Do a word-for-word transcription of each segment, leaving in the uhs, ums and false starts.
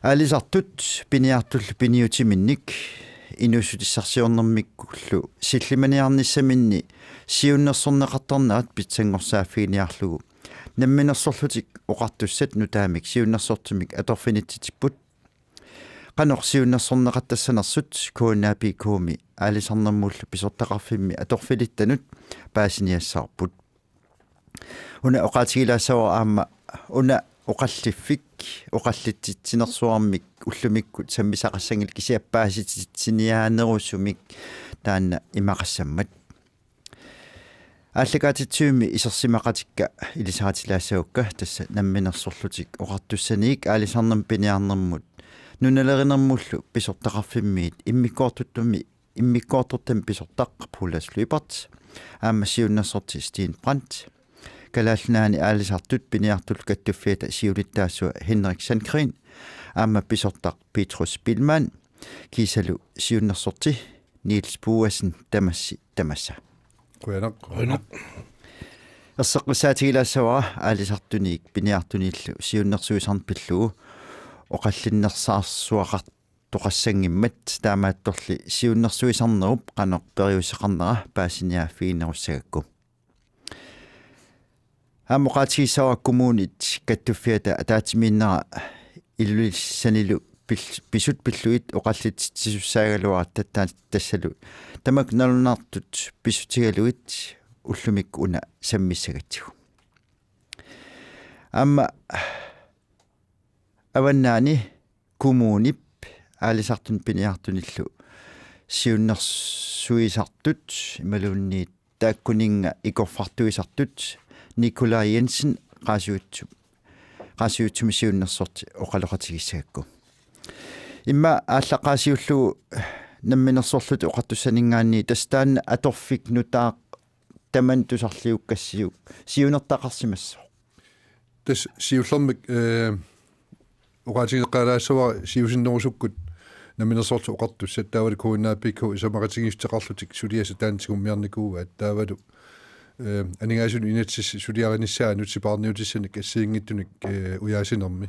Aalisartut piniartullu piniutiminnik inuussutissarsiornermikkullu sillimaniarnissaminni siunnersorneqartarnerat pitsanngorsaaffiginiarlugu Namminersorlutik Oqartussat nutaamik siunnersortimik atorfinitsitipput. Qanoq siunnersorneqartassanersut K N A P K-mi aalisarnermullu pisortaqarfimmi atorfilittanut paasiniassavarput. Una oqaatigilaassavara aamma una oqalliffik oqallitsitsinersuarmik ullumikkut sammisaqassanngilaq, kisianni paasititsiniaanerusumik taanna imaqassammat. Aallakaatitsivimmi isersimaqatikka ilisaritilaassavakka, tassa Namminersorlutik Oqartussaniit aalisarnermut piniarnermut nunalerinermullu pisortaqarfimmiit immikkoortuttumi immikkoortortami pisortaq Paulus Lyberth, aamma siunnersorti Steen Brandt, Kalaallit Nunaanni aalisartut piniartullu kattuffiata siulittaasua Henrik Sandgreen, aamma pisortaq Petrus Biilmann, kiisalu siunnersorti Niels Boasen. Tamassi tamassa. Qujanaq. Qujanaq. Erseqqissaatigilaassavara aalisartuniit piniartuniillu siunnersuisarneq pillugu oqallinnersaarsuaqartoqassanngimmat, taamaattorli siunnersuisarnerup qanoq periuseqarnera paasiniaaffiginerussagakku. Aamma oqaatigissavara kommunit kattuffiata ataatsimiinnera Ilulissanilu pil-, pisut pillugit oqallitsisussaagaluaratta, tassalu tamakku nalunartut pissutigalugit ullumikkut una sammissagatsigu. Aamma Avannaani Kommunip aalisartut piniartunillu siunnersuisartut imaluunniit taakkuninnga ikorfartuisartut Nikolaj Jensen Qaasiutsu-, Qaasiutsumi siunnersorti oqaloqatigissagakku. Immaqa aallaqqaasiullugu Namminersorlutik Oqartussaninngaanniit tassa taanna atorfik nutaaq tamanna tusarliukkassiuk siunertaqarsimassaaq. Tassa siullermik, eh, oqaatigeqqaalaassavara siusinnerusukkut Namminersorlutik Oqartussat taavalu K N A P K isumaqatigiissuteqarlutik suliassat taanna tigummiarnikuuaat taavalu, eh, aningaasanut inatsisissaq suliarinissaanut sipaarniutissanik assigiinngitsunik, eh, ujaasinermi.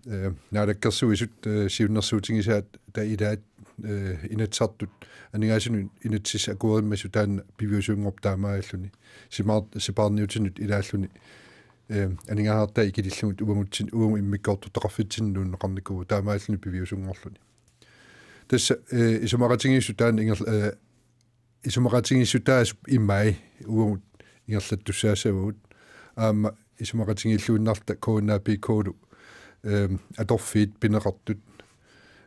Eh, Naalakkersuisut, eh, siunnersuutigisaat taava ilaat, eh, Inatsisartut aningaasanut inatsisissaq akuerimmassuk taanna piviusunnguarpoq taamaalilluni. Simaar-, sipaarniutinut ilaalluni, eh, aningaasartai ikilillugit uagutsin-, uagut immikkoortortaqarfitsinnut nuunneqarnikuuvoq taamaalilluni piviusunnguarluni. Tassa, eh, isumaqatigiissut taanna inger-, eh, isumaqatigiissutaasup imai uagut ingerlattussaassavagut. Aamma isumaqatigiilluinnarluta K N A P K-lu, ehm, atorfiit pineqartut,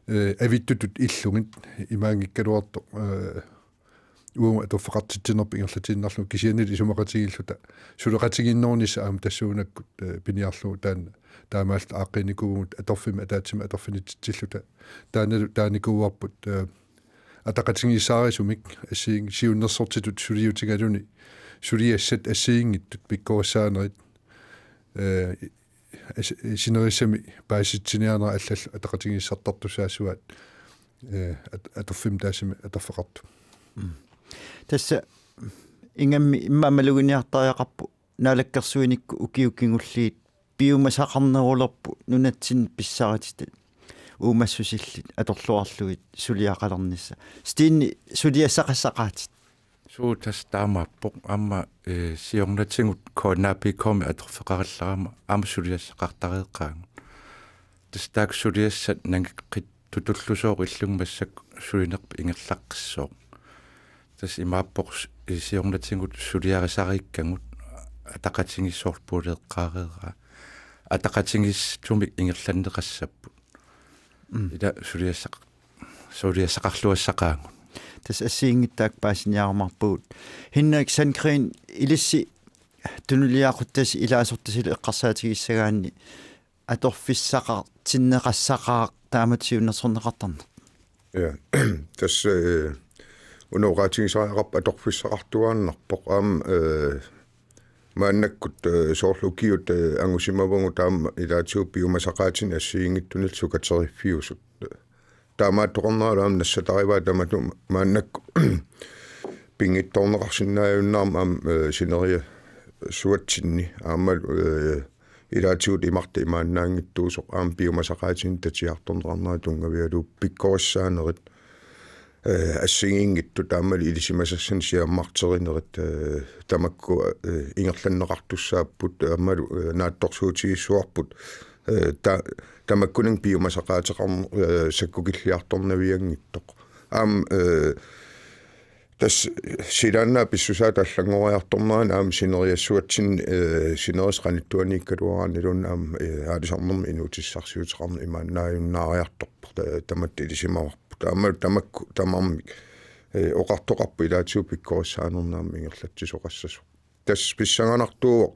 eh, avittutut illugit imaanngikkaluartoq, eh, uagut atorfeqartitsinerput ingerlatiinnarlugu kisiannili isumaqatigiilluta suleqatigiinnerunissaq aamma tassuunakkut, eh, piniarlugu taanna taamaalilluta aaqqiinikuuvugut atorfimmi ataatsimik atorfinitsitsilluta taannalu taanikuuarput, eh, ataqatigiissaarisumik assigiin-, siunnersortitut suliutigaluni suliassat assigiinngitsut pikkorissaanerit, eh, as-, sinerissami paasitsiniaanerat allallu ataqatigiissartartussaassavaat, eh, at-, atorfimmi taassuma atorfeqartut. Mm. Tassa ingammik immaqa maluginiartariaqarpoq Naalakkersuinikkut ukiut kingulliit piumasaqarnerulerput nunatsinni pissarititat uumassusillit atorluarlugit suliaqalernissaq. Stine, suliassaqassaqaatit? Suu, tassa taamaappoq. Aamma, eh, siornatigut K N A P K-mi atorfeqarallarama aamma suliassaqartareeqqaagut. Tassa taakku suliassat nangeqqit tutullusooq illugu massakkut sulinerput ingerlaqqissooq. Tassa imaappoq s-, siornatigut suliarisariikkagut ataqatigiissoorpoq puleeqqaareeraa. Ataqatigiissumik ingerlanneqassapput. Mm. Ila suliassaq-, suliassaqarluassaqaagut. Tassa assigiinngitsut taakku paasiniarumaarpagut. Henrik Sandgreen, ilissi tunuliaquttasi ilaasortasilu eqqarsaatigissagaanni atorfissaqartinneqassaqaaq taamatut siunnersorneqartarneq? Ja. Tassa, eh, una oqaatigisariaqarpoq atorfissaqartuaannarpoq aamma, eh, maannakkut, eh, soorlu ukiut, eh, angusimavagut aamma ilaatigut piumasaqaatinik assigiinngitsunillu sukateriffiusut. Taamaattoqarneralu aamma nassatarivaat taamatut maannakkut pinngitsoorneqarsinnaajunnaarmat aamma, eh, sineriassuatsinni aamma, eh, Ilaatigut imarta imaannaanngitsuusoq aamma piumasaqaatinik tatiartorneqarnera tunngavigalugu pikkorissaanerit, eh, assigiinngitsut aammalu ilisimasassanik siammarterinerit, eh, tamakku, eh, ingerlanneqartussaapput aammalu, eh, naatsorsuutigissavarput, eh, ta-, tamakkuninnga piumasaqaateqarn-, eh, sakkukilliartornavianngitsoq. Aamma, eh, tassa silaannaap pissusaata allanngoriartornerani aamma sineriassuatsinni, eh, sinerissap qanittuaniikkaluaraanniluunniit aamma, eh, aalisarnermut inuutissarsiuteqarneq imaannaajunnaariartorpoq, ta-, tamatta ilisimavarput. Aamma tamakku tamarmik, eh, oqartoqarput ilaatigut pikkorissaanernik aamma ingerlatsisoqassasoq. Tassa pissanganartuuvoq,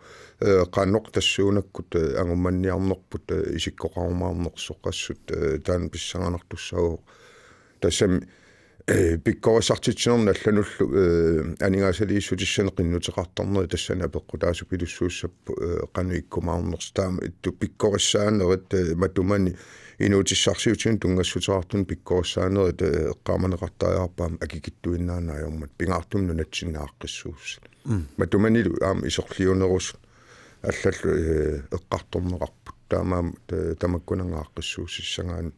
eh, qanoq tassuunakkut, eh, angummanniarnerput, eh, isikkoqarumaarnersoq assut, eh, taanna pissanganartussaavoq. Tassami, eh, pikkorissartitsinermi allanullu, eh, aningaasaliissutissanik qinnuteqartarneri tassani apeqqutaasupilussuussapput, eh, qanoq ikkumaarnersoq. Taama ittu pikkorissaanerit, eh, matumani inuutissarsiutinik tunngassuteqartunik pikkorissaanerit, eh, eqqaamaneqartariaqarput aamma akikitsuinnaaneq ajormat pingaartumik nunatsinni aaqqissuussat. Mm. Matumanilu aamma isorliunerusut allallu, eh, eqqartorneqarput. Taamaammat, eh, tamakkunannga aaqqissuussissagaanni,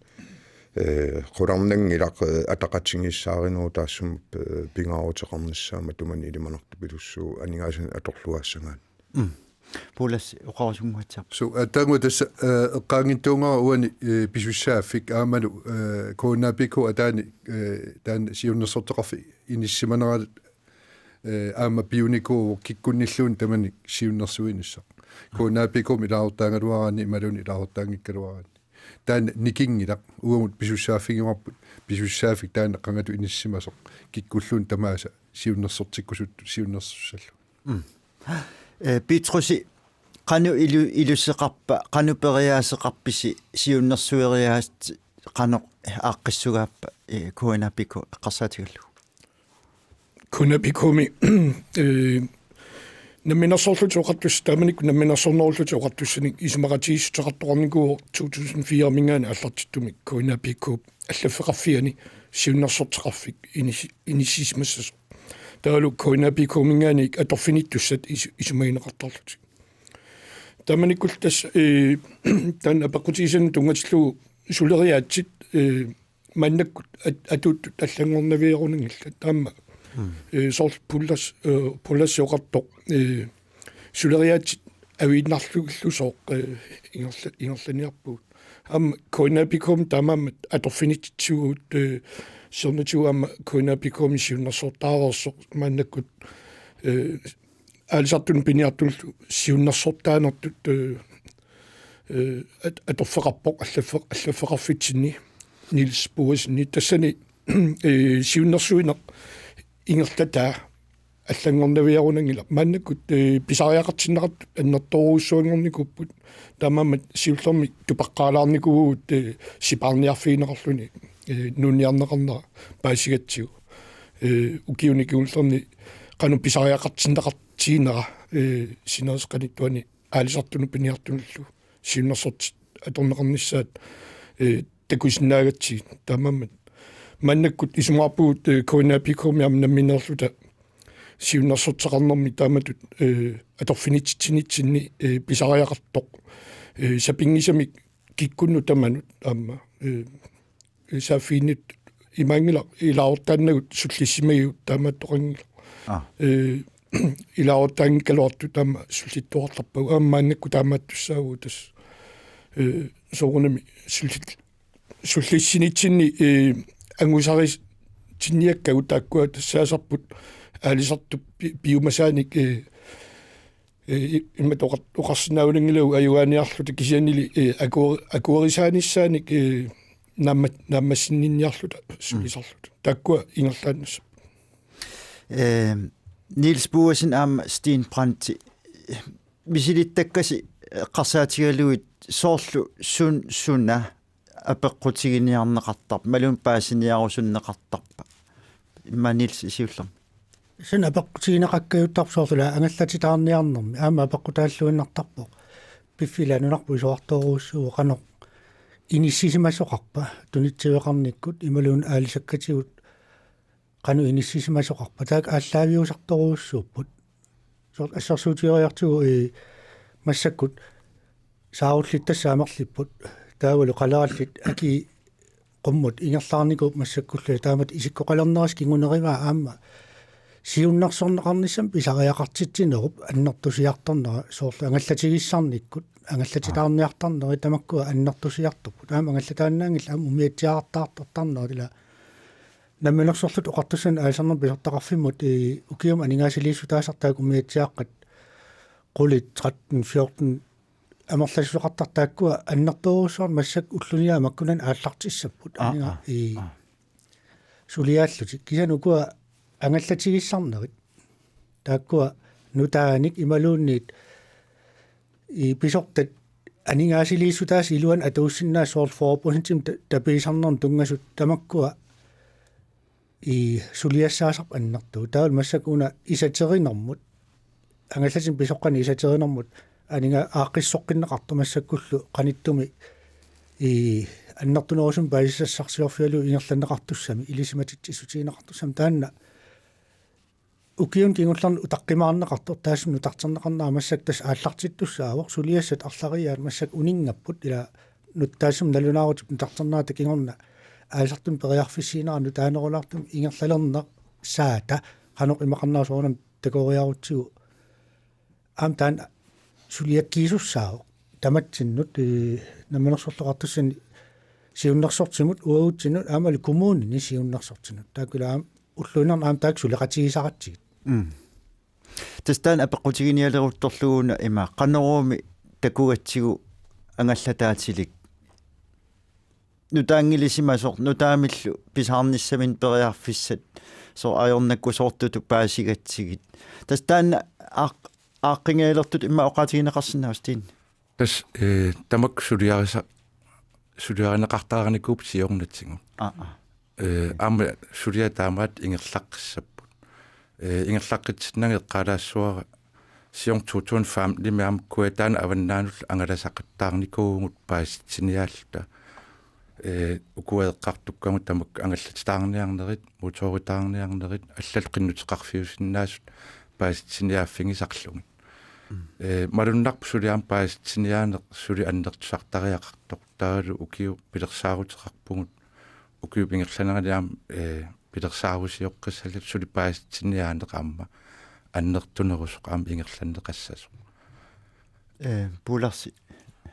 eh, qularnanngilaq, eh, ataqatigiissaarinerup taassuma, eh, pingaaruteqarnissaa matumani ilimanartupilussuuvoq aningaasanik atorluaassagaanni. Mm. Puulas oqarusunnguatsiarpoq. Suu, aatsaannguaq tassa, eh, eqqaanngitsuugara uani, eh, pisussaaffik aammalu, eh, K N A P K ataani, eh, taanna siunnersorteqarfik inissisimaneraat, eh, aamma piunikuuvoq kikkunnilluunniit tamanit siunnersuinissaq. K N A P K-mi ilaasortaagaluaraanni imaluunniit ilaasortaanngikkaluaraanni. Taanna nikinngilaq uagut pisussaaffigivarput, pisussaaffik taanna qangatut inissisimasoq kikkulluunniit tamaasa siunnersortikkusuttut siunnersussallugit. Mm. Eh, Petrusi, qanoq ilu-, ilusseqarpa, qanoq periaaseqarpisi siunnersueriaatsit qanoq aaqqissugaappa, eh, K N A P K eqqarsaatigalugu? K N A P K-mi, eh, Namminersorlutik Oqartussat taamanikkut Namminersornerullutik Oqartussanik isumaqatigiissuteqartoqarnikuuvoq to tusind fire-minngaanniit aallartittumik K N A P K allaffeqarfiani siunnersorteqarfik inis-, inissisimassasoq. Taavalu K N A P K-minngaanniit atorfinittussat is-, isumagineqartarlutik. Taamanikkullu tassa, eh, taanna apeqqutigisannik tunngatillugu suleriaatsit, eh, maannakkut at-, atuuttut allanngornaviarunanngillat. Taama, mm, eh, soorlu Pulas-, eh, Pulasip oqartoq, eh, suleriaatsit aviinnarlugillusooq, eh, ingerla-, ingerlaniarpugut. Aamma K N A P K-mi taamaammat atorfinitsitsigugut, eh, siornatigut aamma K N A P K-mi siunnersortaareersoq maannakkut, eh, aalisartunut piniartunullu siunnersortaanertut, eh, eh, at-, atorfeqarpoq allaffe-, allaffeqarfitsinni Niels Boasenni tassani, eh, siunnersuineq ingerlataa allanngornaviarunanngilaq. Maannakkut, eh, pisariaqartinneqartut annertoorujussuanngornikuupput. Taamaammat siullermik tupaqqaalaarnikuuvugut, eh, sipaarniarfigineqarluni, eh, nuunniarneqarnera paasigatsigu. Eh, ukiuni kingullerni qanoq pisariaqartinneqartiginera, eh, sinerissap qanittuani aalisartunut piniartunullu siunnersortit atorneqarnissaat, eh, takusinnaagatsigit. Taamaammat maannakkut isumaqarpugut, eh, K N A P K-mi aamma nammineerluta siunnersorteqarnermi taamatut, eh, atorfinitsitsinitsinni, eh, pisariaqartoq, eh, sapinngisamik kikkunnut tamanut aamma, eh, saaffiginnittoq imaanngilaq ilaasortaannagut sullissimagigut taamaattoqanngilaq. Aa. Eh, ilaasortaanngikkaluartut taama sullittuartarpagut aamma maannakkut taamaattussaavugut tassa. Eh, soorunami sullit-, sullissinitsinni, eh, angusaritsinniakkagut taakkua tassaasarput aalisartup pi-, piumasaanik, eh, eh, i-, imatut oqar-, oqarsinnaavinngilagut ajugaaniarluta kisiannili, eh, akuer-, akuerisaanissaanik, eh, naamma-, naammassinninniarluta sulisarluta. Taakkua ingerlaannassapput. Eh, Niels Boasen aamma Steen Brandt, misilittakkasi eqqarsaatigalugit soorlu sun-, suna apeqqutiginiarneqartarpa, imaluunniit paasiniarusunneqartarpa? Immaqa Niels siullermik. Suna apeqqutigineqakkajuttarpoq soorlu ila angallatitaarniarnermi, aamma apeqqutaalluinnartarpoq. Piffissaq ila nunarput isorartorujussuuvoq qanoq inissisimasoqarpa, tunitsiveqarnikkut, imaluunniit aalisakkatigut qanoq inissisimasoqarpa, taakku aallaaviusartorujussuupput. Soorlu assersuutigeriartigu, eh, massakkut saarulliit tassa amerlipput, taavalu qalerallit akii qummut ingerlaarnikuupput massakkullu, taamatut isikkoqalernerisa kingunerivaa aamma siunnersorneqarnissamut pisariaqartitsinerup annertusiartornera, soorlu angallatigissarnikkut angallatitaarniartarnerit tamakkua annertusiartorput. Aamma angallataannaanngillat aamma umiatsiaartartarnerit, ila Namminersorlutik Oqartussanit aalisarnermut pisortaqarfimmut, ii, ukiumut aningaasaliissutaasartut umiatsiaaqqat qulit tretten fjorten amerlassuseqartartut taakkua annertoorujussuarmik massakkut ullunilu makkunani aallartissapput. Aa, aninga-, aa, ii, aa. Suliaallutik. Kisianni ukua angallatigissarnerit taakkua nutaanik imaluunniit, ii, pisortat aningaasaliissutaasa iluani atuussinnaasut, soorlu fyrre procentimik ta-, tapiisarnermut tunngasut tamakkua, ii, suliassaasarput annertuut. Taavalu massakkut una isaterinermut, angallatinut pisoqqanut isaterinermut aninga-, aaqqissoqqinneqartoq massakkullu qanittumi, ii, annertunerusumik paasisassarsiorfigalugu ingerlanneqartussamik, ilisimatitsissutigineqartussamik, taanna ukiuni kingullerni utaqqimaarneqartoq taassuma nutarterneqarnera massakkut tassa aallartittussaavoq, suliassat arlariaat massakkut uninngapput, ila nut-, taassuma nalunaarutip nutarternerata kingorna aalisartunut periarfissiinera nutaanerulaartumik ingerlalernersaata qanoq imaqarnera soorunami takoriarutsigu aamma taanna suliakkiisussaavoq. Tamatsinnut, ii, Namminersorlutik Oqartussanit siunnersortimut uagutsinnut aammalu kommunini siunnersortinut. Taakku ila aamma ulluinnarni aamma taakku suleqatigisaratsigit. Mm. Tassa taanna apeqqutiginialeruttorluuna ima, qanormi takugatsigu angallataatilik nutaanngilisimasoq, nutaamillu pisaarnissaminnut periarfissat, soorlu ajornakkusoortutut paasigatsigit. Tassa taanna aaq-, aaqqingajalertutut immaqa oqaatigineqarsinnaavoq, Steen. Tassa, eh, tamakku suliarisa-, suliarineqartaranikuupput siornatigut. Aa, aa. Eh, aamma suliat taamaattut ingerlaqqissapput. Eh, ingerlaqqitsinnagit eqqaalaassavara, siorna to tusind femtenimi aamma Kujataani avannaanullu angalasaqattaarnikuuvugut paasitsiniaalluta. Eh, ukua eqqartukkagut tamakku angallatitaarniarnerit, motoritaarniarnerit, allallu qinnuteqarfiusinnaasut paasitsiniaaffigisarlugit. Mm. Eh, malunnarpoq suli aamma paasitsiniaaneq suli annertusartariaqartoq. Taavalu ukiut pilersaaruteqarpugut. Ukiup ingerlanerani aamma, eh, pilersaarusioqqissalluta suli paasitsiniaaneq aamma annertunerusoq aamma ingerlanneqassasoq. Eh, Puularsi.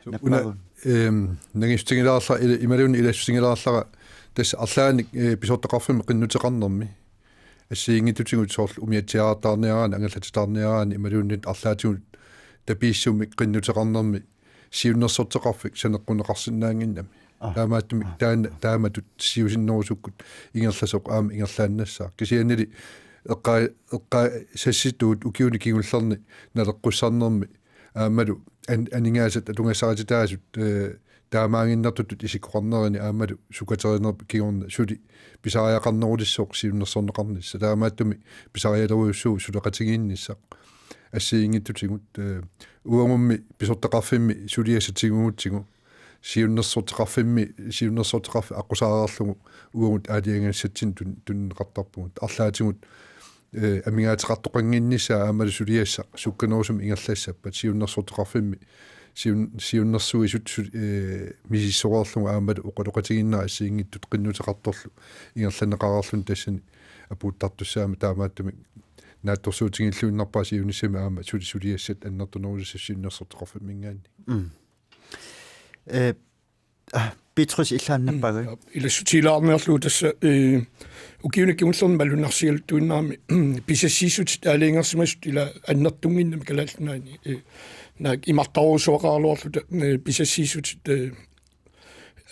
Una, nappaagut. Ehm, nangissutigilaarlara, ila-, imaluunniit ilassutigilaarlara, tassa arlaannik, eh, pisortaqarfimmi qinnuteqarnermi assigiinngitsutigut, soorlu umiatsiaartaarniaraanni, angallatitaarniaraanni, imaluunniit arlaatigut tapiissummi qinnuteqarnermi siunnersorteqarfik saneqqunneqarsinnaannginnami. Aa. Taamaattumik, aa, taanna, aa, taamatut siusinnerusukkut ingerlasoq aamma ingerlaannassaaq. Kisiannili eqqaa-, eqqaasassitut ukiuni kingullerni naleqqussarnermi aammalu an-, aningaasat atugassarititaasut, eh, taamaaginnartutut isikkoqarnerini aammalu sukaterinerput kingorna suli pisariaqarnerulissooq siunnersorneqarnissaq. Taamaattumik pisarialerujussuuvoq suleqatigiinnissaq assigiinngitsutigut, eh, uagummi pisortaqarfimmi suliassat tigugutsigu, siunnersorteqarfimmi, siunnersorteqarfik aqqusaareerlugu uagut aalajangissatsinnut tun-, tunineqartarpugut. Arlaatigut, eh, amigaateqartoqannginnissaa aammalu suliassaq sukkanerusumik ingerlassappat siunnersorteqarfimmi siun-, siunnersuisut su-, eh, misissoreerlugu aammalu oqaloqatigiinnerat assigiinngitsut qinnuteqartorlu ingerlanneqareerluni tassani apuuttartussaammat, taamaattumik naatsorsuutigilluinnarpara siunissami aamma suli suliassat annertunerulissat siunnersorteqarfimminngaanniit. Mm. Eh, ah, Petrus, illit aamma nappaagut. Mm, ja, ilassutigilaarniarlugu tassa, eh, ukiuni kingullerni malunnarsigaluttuinnarami pisassiissutit aalajangersimasut ila annertunnginnami Kalaallit Nunaanni, eh, naak imartarujussuaqaraluarluta, eh, pisassiissutit, eh,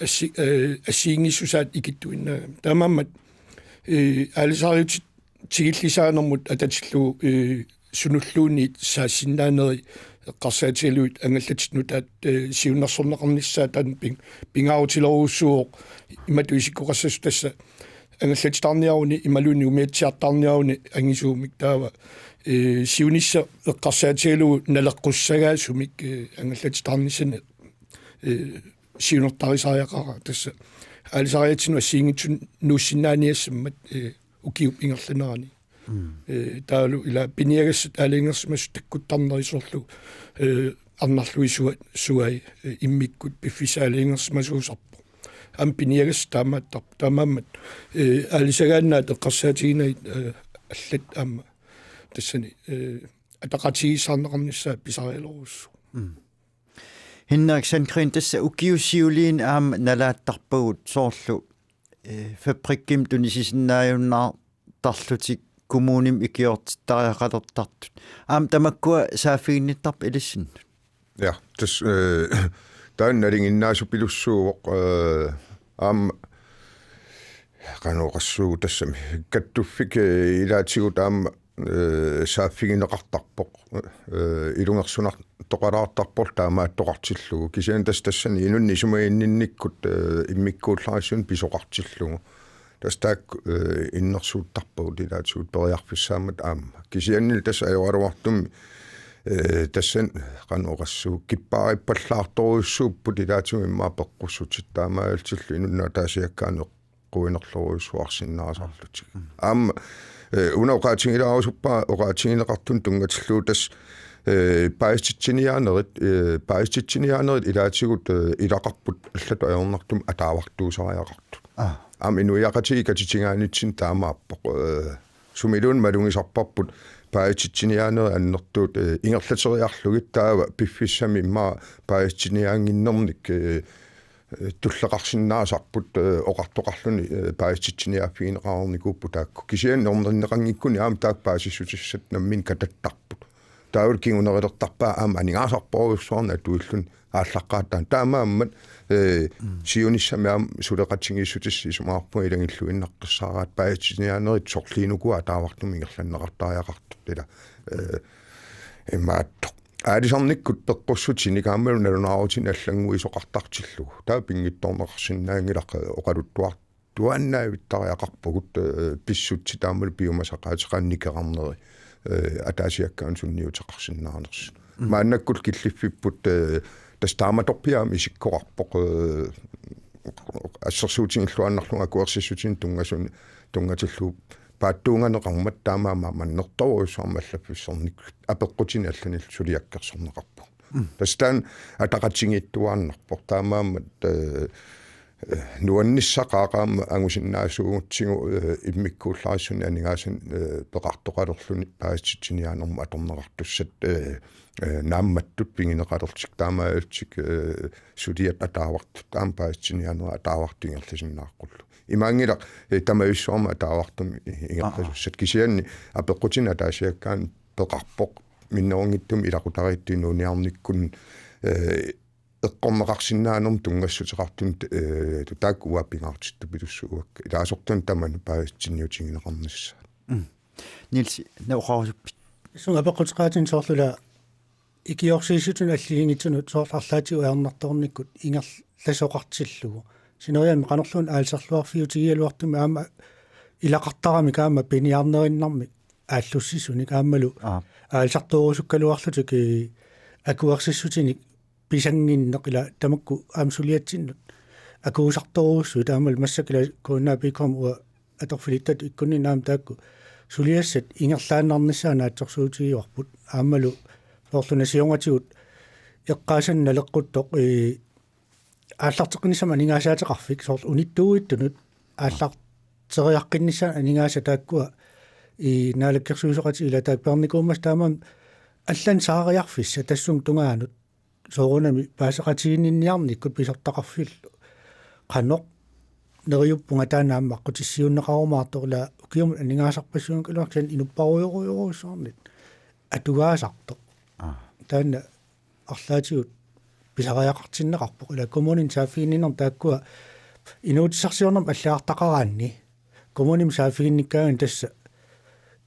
assi-, eh, assigiinngissusaat ikittuinnarami. Taamaammat, eh, aalisariutit tigullisaanermut atatillugu, eh, sunulluunniit saassinnaaneri eqqarsaatigalugit angallatit nutaat, eh, siunnersorneqarnissaat taanna ping-, pingaarutilerujussuuvoq imatut isikkoqassasoq, tassa angallatitaarniaruni imaluunniit umiatsiaartaarniaruni angisuumik taava, eh, siunissaq eqqarsaatigalugu naleqqussagaasumik, eh, angallatitaarnissani, eh, siunertarisariaqarpara, tassa aalisariatsinnut assigiinngitsunik nuussinnaaniassammat, eh, ukiup ingerlanerani. Mm. Eh, taavalu ila piniagassat aalajangersimasut takkuttarneri soorlu, eh, arnarluisuat suai, eh, immikkut piffissaaliinngersimasuusarpoq. Aamma piniagassat taamaattarput, taamaammat, eh, aalisagaannaat eqqarsaatiginagit, eh, allat aamma tassani, eh, ataqatigiissaarneqarnissaat pisarialerujussuuvoq. Mm. Henrik Sandgreen, tassa ukiut siuliini aamma nalaattarpagut soorlu, eh, fabrikkimi tunisisinnaajunnaartarlutik kommunimi ikiortittariaqalertartut. Aamma tamakkua saaffiginnittarpit ilissinnut? Ja, tassa, eh, taanna nalinginnaasupilussuuvoq, eh, aamma qanoq oqassuugut tassami. Kattuffik, eh, ilaatigut aamma, eh, saaffigineqartarpoq. Eh, ilungersunartoqalaartarporlu taamaattoqartillugu. Kisianni tassa tassani inunnik isumaginninnikkut, eh, immikkuullarissunik pisoqartillugu. Tassa taakku, eh, innersuuttarpagut ilaatigut periarfissaammat aamma. Kisiannili tassa ajoraluartumik, eh, tassani qanoq oqassuugut kippaarippallaartorujussuupput ilaatigut immaqa peqqussutit taamaalillutillu inunnut ataasiakkaanut quinerlorujussuarsinnaasarlutik. Aamma, eh, una oqaatigilaarusuppara oqaatigineqartunut tunngatillugu tassa, eh, paasititsiniaanerit, eh, paasititsiniaanerit ilaatigut, eh, ilaqarput allatut ajornartumik ataavartuusariaqartut. Aa. Aamma inuiaqatigiit katitigaannitsinnut taamaappoq, eh, sumiluunniit malugisarparput paasititsiniaanerit annertuut, eh, ingerlateriarlugit taava piffissami immaqa paasititsiniaannginnernik, eh, eh, tulleqarsinnaasarput, eh, oqartoqarluni, eh, paasititsiniaaffigineqarnikuupput taakku. Kisianni orninneqanngikkuni aamma taakku paasissutissat nammineq katattarput. Taavalu kingunerilertarpaa aamma aningaasarparujussuarnik atuilluni aallaqqaataani. Taamaammat, eh, siunissami aamma suleqatigiissutissat isumaqarpunga ilagilluinnaqqissaaraat paasititsiniaanerit sorliinuku ataavartumik ingerlanneqartariaqartut ila, eh, imaattoq. Aalisarnikkut peqqussutinik aammalu nalunaarutinik allannguisoqartartillugu. Taava pinngitsoorneqarsinnaanngilaq, eh, oqaluttuartuaannaavittariaqarpugut, eh, pissutsit aammalu piumasaqaateqarneq nikerarneri, eh, ataasiakkaanut sunniuteqarsinnaanersut. Mm. Maannakkut killiffipput, eh, tassa taamatorpiaq aamma isikkoqarpoq, eh, assersuutigilluinnarlugu akuersissutinik tunngasuni tunngatillugu paatsuunganeqarmat taamaammat annertoorujussuarmik allaffissornikkut apeqqutinik allanillu suliakkersorneqarpugut. Mm. Tassa taanna ataqatigiittuaannarpoq taamaammat, eh, eh, nuannissaqaaq aamma angusinnaasuugutsigu, eh, immikkuullarissunik aningaasanik, eh, peqartoqalerluni paasititsiniaanermut atorneqartussat, eh, eh, naammattut pigineqalertik taamaalillutik, eh, suliat ataavartut aamma paasititsiniaanerit ataavartut ingerlasinnaaqqullugu. Imaanngilaq, eh, tamarsuarmi ataavartumik ingerlasussat. Aa. Kisianni apeqqutinik ataasiakkaanut peqarpoq minnerunngitsumik ilaqutariittut inuuniarnikkut, eh, eqqorneqarsinnaanermut tunngassuteqartunut, eh, taakku uanga pingaartittupilussuuakka. Ilaasortanik tamanut paasititsiniutigineqarnissaat. Mm. Niels, nalunaarusuppiuk? Tassunga apeqquteqaatinik soorlu ila ikiorsiissutinik assigiinngitsunut soorlu arlaatigut ajornartoornikkut ingerlasoqartillugu. Sineriammi qanorluunniit aalisarluarfiutigigaluartumik aamma ilaqartaramik aamma piniarnerinnarmik aallussisunik aammalu. Aa. Aalisartoorusukkaluarlutik, eh, akuersissutinik pisannginneq ila tamakku aamma suliatsinnut akuusartorujussuit aammalu massakkut ila K N A P K-mi uanga atorfilittatut ikkunninni aamma taakku suliassat ingerlaannarnissaat naatsorsuutigivarput aammalu soorlu nassiungatigut eqqaasanut naleqquttoq, eh, aallarteqqinnissamut aningaasaateqarfik soorlu unittuuittunut aallarteriaqqinnissaat aningaasat taakkua, eh, naalakkersuisooqatigiit ila taakku peernikuummassuk taamaammat allanut saariarfissat tassunga tungaanut soorunami paaseqatiginninniarnikkut pisortaqarfillu. Qanoq neriuppunga taanna aamma aqqutissiuunneqarumaartoq ila ukiumut aningaasarpassuunngikkaluartoq kisianni inupparujorujorujussuarnit atugaasartoq. Aa. Taanna arlaatigut pisariaqartinneqarpoq ila kommunini saaffiginninnermi taakkua inuutissarsiornermut allagartaqaraanni kommunimi saaffiginnikkaanni tassa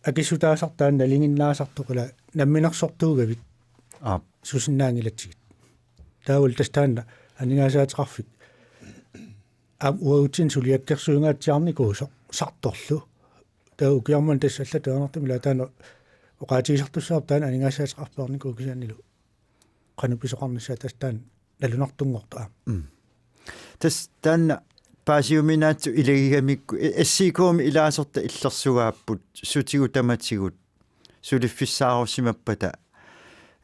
akissutaasartoq taanna nalinginnaasartoq ila namminersortuugavit. Aap. Susinnaanngilatsigit. Taavalu tassa taanna aningaasaateqarfik aamma uagutsinnut suliakkersuingaatsiarnikuusoq sartorlu. Taava ukiarmanna tassa allatut ajornartumik ila taanna oqaatigisartussaavoq taanna aningaasaateqarfik peernikuuvoq kisiannili qanoq pisoqarnissaa tassa taanna nalunartunngortoq aamma. Mm. Tassa taanna paasiuminaatsut ilagigamikku, eh, S I K-mi ilaasortat illersugaapput sutigut tamatigut suliffissaarusimappata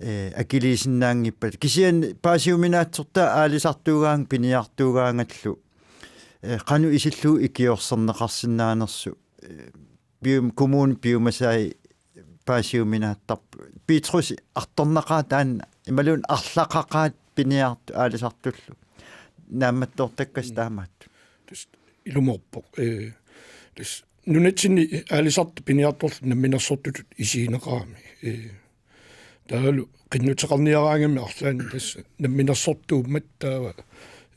ee, akiliisinnaanngippat. Kisianni paasiuminaatsortaa aalisartuugaangat piniartuugaangallu, ee, qanoq isillugu ikiorserneqarsinnaanersoq, ee, pium-, kommuni piumasai paasiuminaattarput. Petrus artornaqaat taanna imaluunniit arlaqaqaat piniartut aalisartullu. Naammattoortakkasi Mm. taamaattut. Tassa ilumoorpoq. Ee, tassa nunatsinni aalisartut piniartorlugit namminersortutut isigineqarami. Ee, taavalu qinnuteqarniaraangami arlaanni tassa namminersortuummat taava,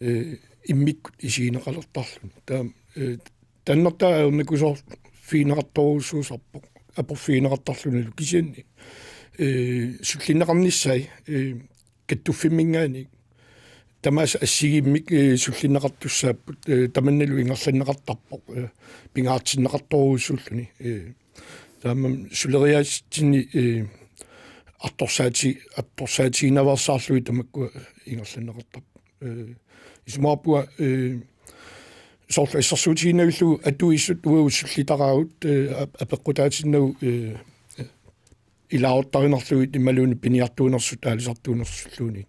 ee, immikkut isigineqalertarluni. Taava, ee, taannartaa ajornakusoorfigineqartorujussuusarpoq. Aporfigineqartarlunilu kisianni, ee, sullinneqarnissaat, ee, kattuffimminngaanniit tamaasa assigiimmik, ee, sullinneqartussaapput, ee, tamannalu ingerlanneqartarpoq, ee, pingaartinneqartorujussuulluni, ee, taamaammat suleriaatsitsinni, ee, artorsaati-, artorsaatigiinnaveersaarlugit tamakkua ingerlanneqartarput. Ee, isumaqarpunga, ee, soorlu assersuutigiinnavillugu atuisut uagut sullitaraavut, ee, ap-, apeqqutaatinnagu, ee, ilaasortarinarlugit imaluunniit piniartuunersut aalisartuunersulluunniit.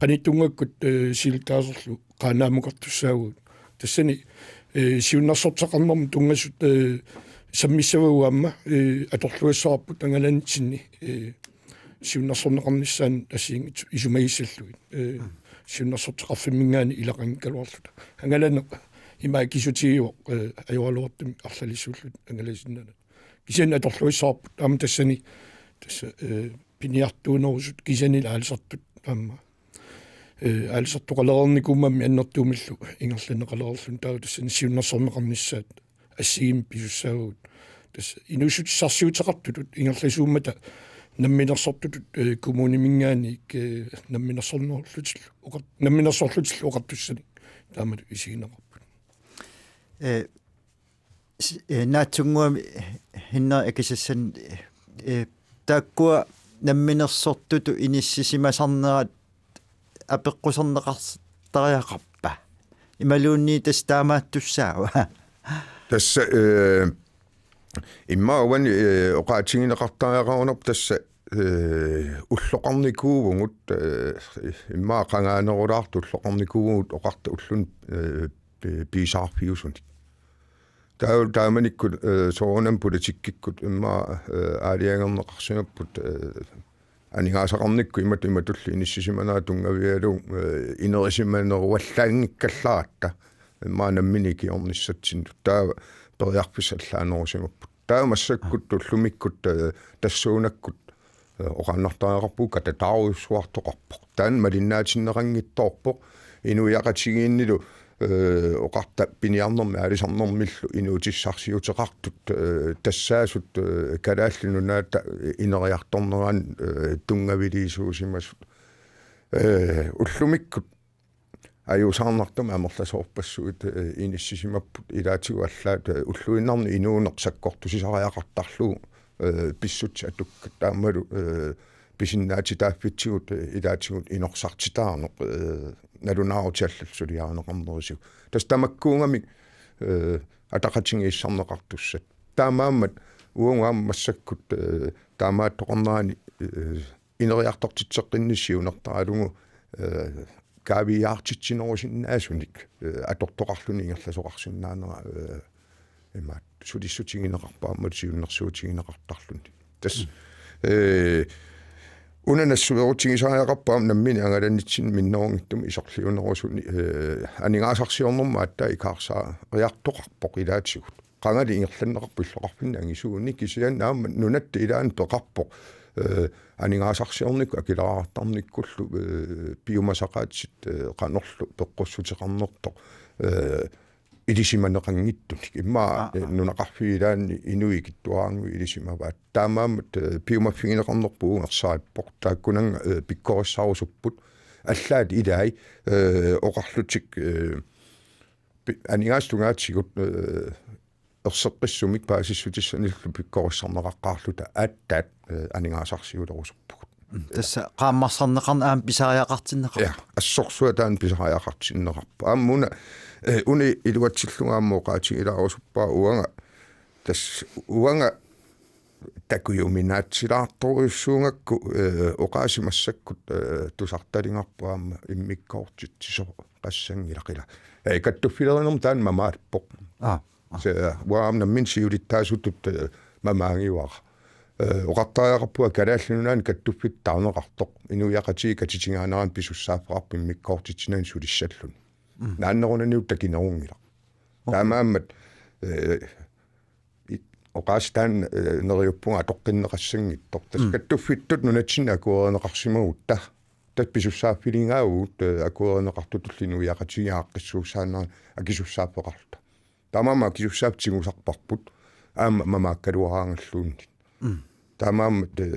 Qanittunngakkut, ee, siulittaasorlu Qaanaamukartussaavugut. Tassani, ee, siunnersorteqarnermut tunngasut, ee, sammissavagut aamma, ee, atorluassavarput angalanitsinni, ee, siunnersorneqarnissaannut assigiinngitsut isumagissallugit. Ee, Mm. siunnersorteqarfimminngaanniit ilaqanngikkaluarluta. Angalaneq ima akisutigivoq, ee, ajoraluartumik arlalissuulluta angalasinnaaneq. Kisianni atorluassavarput aamma tassani tassa, ee, piniartuunerusut kisianni aalisartut aamma, ee, aalisartoqalereernikuummammi annertuumillu ingerlanneqalereerluni taava tassani siunnersorneqarnissaat assigiimmik pisussaavagut. Tassa inuussutissarsiuteqartutut ingerlasuummata namminersortutut, ee, kommuniminngaanniit, ee, namminersornerullutillu oqar-, namminersorlutillu oqartussanik taamatut isigineqarput. Ee, s-, ee, naatsunnguamik Henrik akisassannik, ee, taakkua namminersortutut inissisimasarnerat apeqquserneqartariaqarpa? Imaluunniit tassa taamaattussaava? Tassa, ee, immaqa uani, ee, oqaatigineqartariaqarunarpoq tassa, ee, ulloqarnikuuvugut, ee, immaqa qangaanerulaartut ulloqarnikuuvugut oqarta ulluni, ee, pi-, piisaarfiusunik. Taa-, taamanikkut, ee, soorunami politikkikkut immaqa, ee, aalajangerneqarsimapput, ee, aningaasaqarnikkut imatut imatullu inissisimanera tunngavigalugu, ee, inerisimaneruallaanngikkallaaratta immaqa nammineq ikiornissatsinnut. Taava periarfissat allaanerusimapput. Taava massakkut ullumikkut, ee, tassuunakkut, ee, oqaannartariaqarpugut katataarujussuartoqarpoq. Taanna malinnaatinneqanngitsoorpoq inuiaqatigiinnilu, ee, oqarta piniarnermi aalisarnermillu inuutissarsiuteqartut, ee, tassaasut, ee, Kalaallit Nunaata ineriartornerani, ee, tunngaviliisuusimasut. Ee, ullumikkut ajuusaarnartumik amerlasoorpassuit, ee, inissisimapput ilaatigut allaat, ee, ulluinnarni inuuneq sakkortusisariaqartarlugu, ee, pissutsit atukkat taamalu, ee, pisinnaatitaaffitsigut, ee, ilaatigut inorsartitaaneq, ee, nalunaarutit allallu suliarineqarnerisigut. Tassa tamakkuugamik, ee, ataqatigiissarneqartussat. Taamaammat uagut aamma massakkut, ee, taamaattoqarnerani, ee, ineriartortitseqqinnissaq siunertaralugu, ee, kaaviiaartitsinerusinnaasunik, ee, atortoqarluni ingerlasoqarsinnaanera, ee, imaattoq sulissutigineqarpoq aamma siunnersuutigineqartarluni. Tassa, Mm. ee, una nassuerutigisariaqarpoq aamma nammineq angalanitsinni minnerunngitsumik isorliunerusuni, ee, aningaasarsiornermut aatsaat ikaarsaariartoqarpoq ilaatigut. Qangali ingerlanneqarpoq illoqarfinni angisuuni kisianni aamma nunatta ilaanni peqarpoq, ee, aningaasarsiornikkut akileraartarnikkullu, ee, piumasaqaatsit, ee, qanorlu peqqussuteqarnertoq, ee, ilisimaneqanngitsunik. Immaqa, Aa, ee, aa. nunaqarfiit ilaanni inuit ikittuaraannguit ilisimavaat. Taamaammat, ee, piumaffigineqarnerput uagut ersarippoq. Taakkunannga, ee, pikkorissarusupput. Allaat ilai, ee, oqarlutik, ee, pi-, aningaasat tungaatigut, ee, erseqqissumik paasissutissanillu pikkorissarneqaqqaarluta aatsaat, ee, aningaasarsiulerusuppugut. Mm, tassa qaammarsarneqarneq aamma pisariaqartinneqarpoq. Ja, assorsuaq taanna pisariaqartinneqarpoq. Aamma una, ee, una iluatsillugu aamma oqaatigilaarusuppara uanga, tassa uanga takujuminaatsilaartorujussuugakku, eh, oqaasii massakkut, eh, tusartalingarpoq aamma immikkoortitsisoqassanngilaq ila. Eh, kattuffilerinermut taanna mamaalerpoq. Aa, aa. Se, eh, uanga aamma nammineq siulittaasutut, eh, mamaagivara. Eh, oqartariaqarpunga Kalaallit Nunaanni kattuffittut taaneqartoq. Inuiaqatigiit katitingaaneranni pisussaaffeqarpoq immikkoortitsinani sulissalluni. Mm. Naannerunanilu takinerunngilaq. Okay. Taamaammat, eh, i-, oqaasii taanna, eh, neriuppunga atoqqinneqassanngitsoq. Tassa Mm. kattuffittut nunatsinni akuerineqarsimagutta. Tassa pisussaaffiligaavut, eh, akuerineqartutulli inuiaqatigiit aaqqissuussaaneranni akisussaaffeqarluta. Taamaammat akisussaaffik tigusarparput. Aamma mamaakkaluaraangalluunniit. Mm. Taamaammat, eh,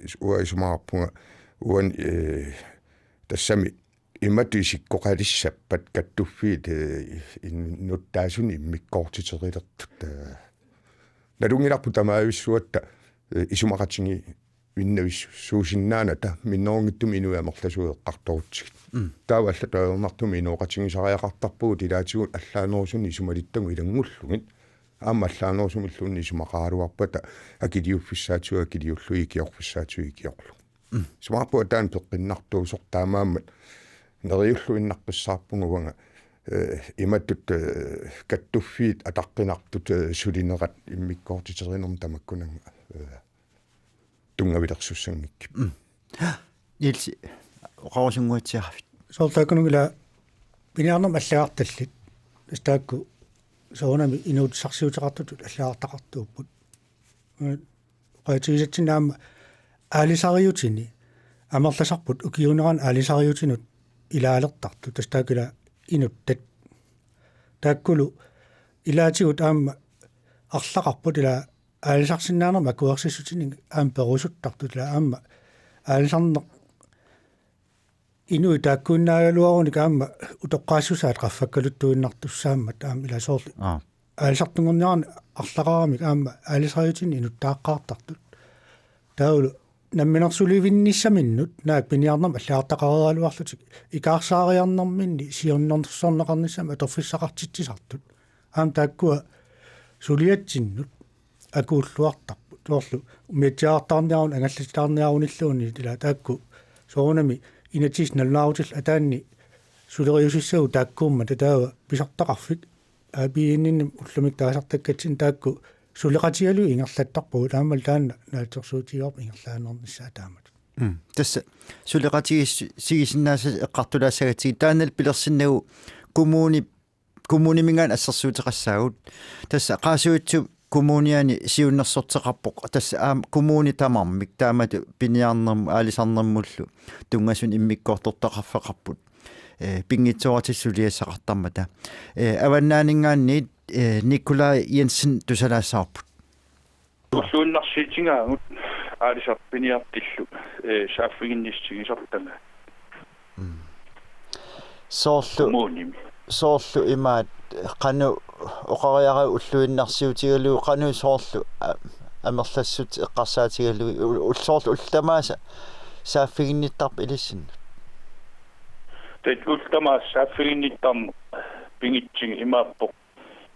is-, uanga isumaqarpunga uani, eh, tassami imatut isikkoqalissappat kattuffiit, eh, innuttaasunik immikkoortiterilertut, eh, nalunngilarput tamavissuatta, eh, isumaqatigiinnavissuusinnaanata minnerunngitsumik inuit amerlasuut eqqartorutsigit. Mm. Taava allatut ajornartumik inooqatigisariaqartarpugut ilaatigut allaanerusunik isumalittagut ilanngullugit. Aamma allaanerusumilluunniit isumaqaraluarpata akiliuffissaatigut akiliullugit ikiorfissaatigut ikiorlugit. Mm. Isumaqarpunga taanna peqqinnartuusoq taamaammat neriulluinnaqqissaarpunga uanga, eh, imatut, eh, kattuffiit ataqqinartut, eh, sulinerat immikkoortiterinermut tamakkunannga, eh, tunngavilersussanngikkip. Mm. Niels, oqarusunnguatsiaravit. Soorlu taakkununnga ila piniarnermut allagartallit. Tassa taakku soorunami inuutissarsiuteqartutut allagartaqartuupput. Oqaatigisatsinni aamma aalisariutini amerlasarput ukiuunerani aalisariutinut ilaalertartut. Tassa taakku ila inuttat. Taakkulu ilaatigut aamma arlaqarput ila aalisarsinnaanermut akuersissutinik aamma perusuttartut ila aamma aalisarneq inuit taakkuinnaagaluarunik aamma utoqqaassusaat qaffakkaluttuinnartussaammat aamma ila soorlu Aa. aalisartunngorniaranik arlaqaramik aamma aalisariutini inuttaaqqaartartut. Taavalu namminersulivinnissaminnut naak piniarnermut allagartaqareeraluarlutik ikaarsaariarnerminni siunnersorneqarnissamut atorfissaqartitsisartut. Aamma taakkua suliatsinnut akuulluartarput. Soorlu umiatsiaartaarniarun angallatitaarniarunilluunniit ila taakku soorunami inatsisit nalunaarutillit ataanni suleriusissagut taakkuummata taava pisartaqarfik A B N-imik ullumikkut taasartakkatsinni taakku suleqatigalugit ingerlattarpagut aammalu taanna naatsorsuutigaarput ingerlaannarnissaa taamatut. Mm. Tassa suleqatigiis-, sigisinnaasasi eqqartulaassagatsigit taannalu pilersinnagu kommuni-, kommuniminngaanniit assersuuteqassaagut. Tassa Qaasuitsup Kommuniani siunnersorteqarpoq tassa aamma kommuni tamarmik taamatut piniarnermut aalisarnermullu tunngasunik immikkoortortaqarfeqarput. Eh, pinngitsooratik suliassaqartarmata. Eh, Avannaaninngaanniit, eh, Nikolaj Jensen tusalaassavarput. Ulluinnarsiutigaagut aalisartut piniartillu, eh, saaffiginnissutigisartagaat. Mm. Soorlu, kommunimi. Soorlu imaat qanoq oqariarai ulluinnarsiutigalugu qanoq soorlu a-, amerlassutit eqqarsaatigalugit u-, ul-, soorlu ullut tamaasa saaffiginnittarpa ilissinnut? Tassa ullut tamaasa saaffiginnittarneq pingitsigit imaappoq,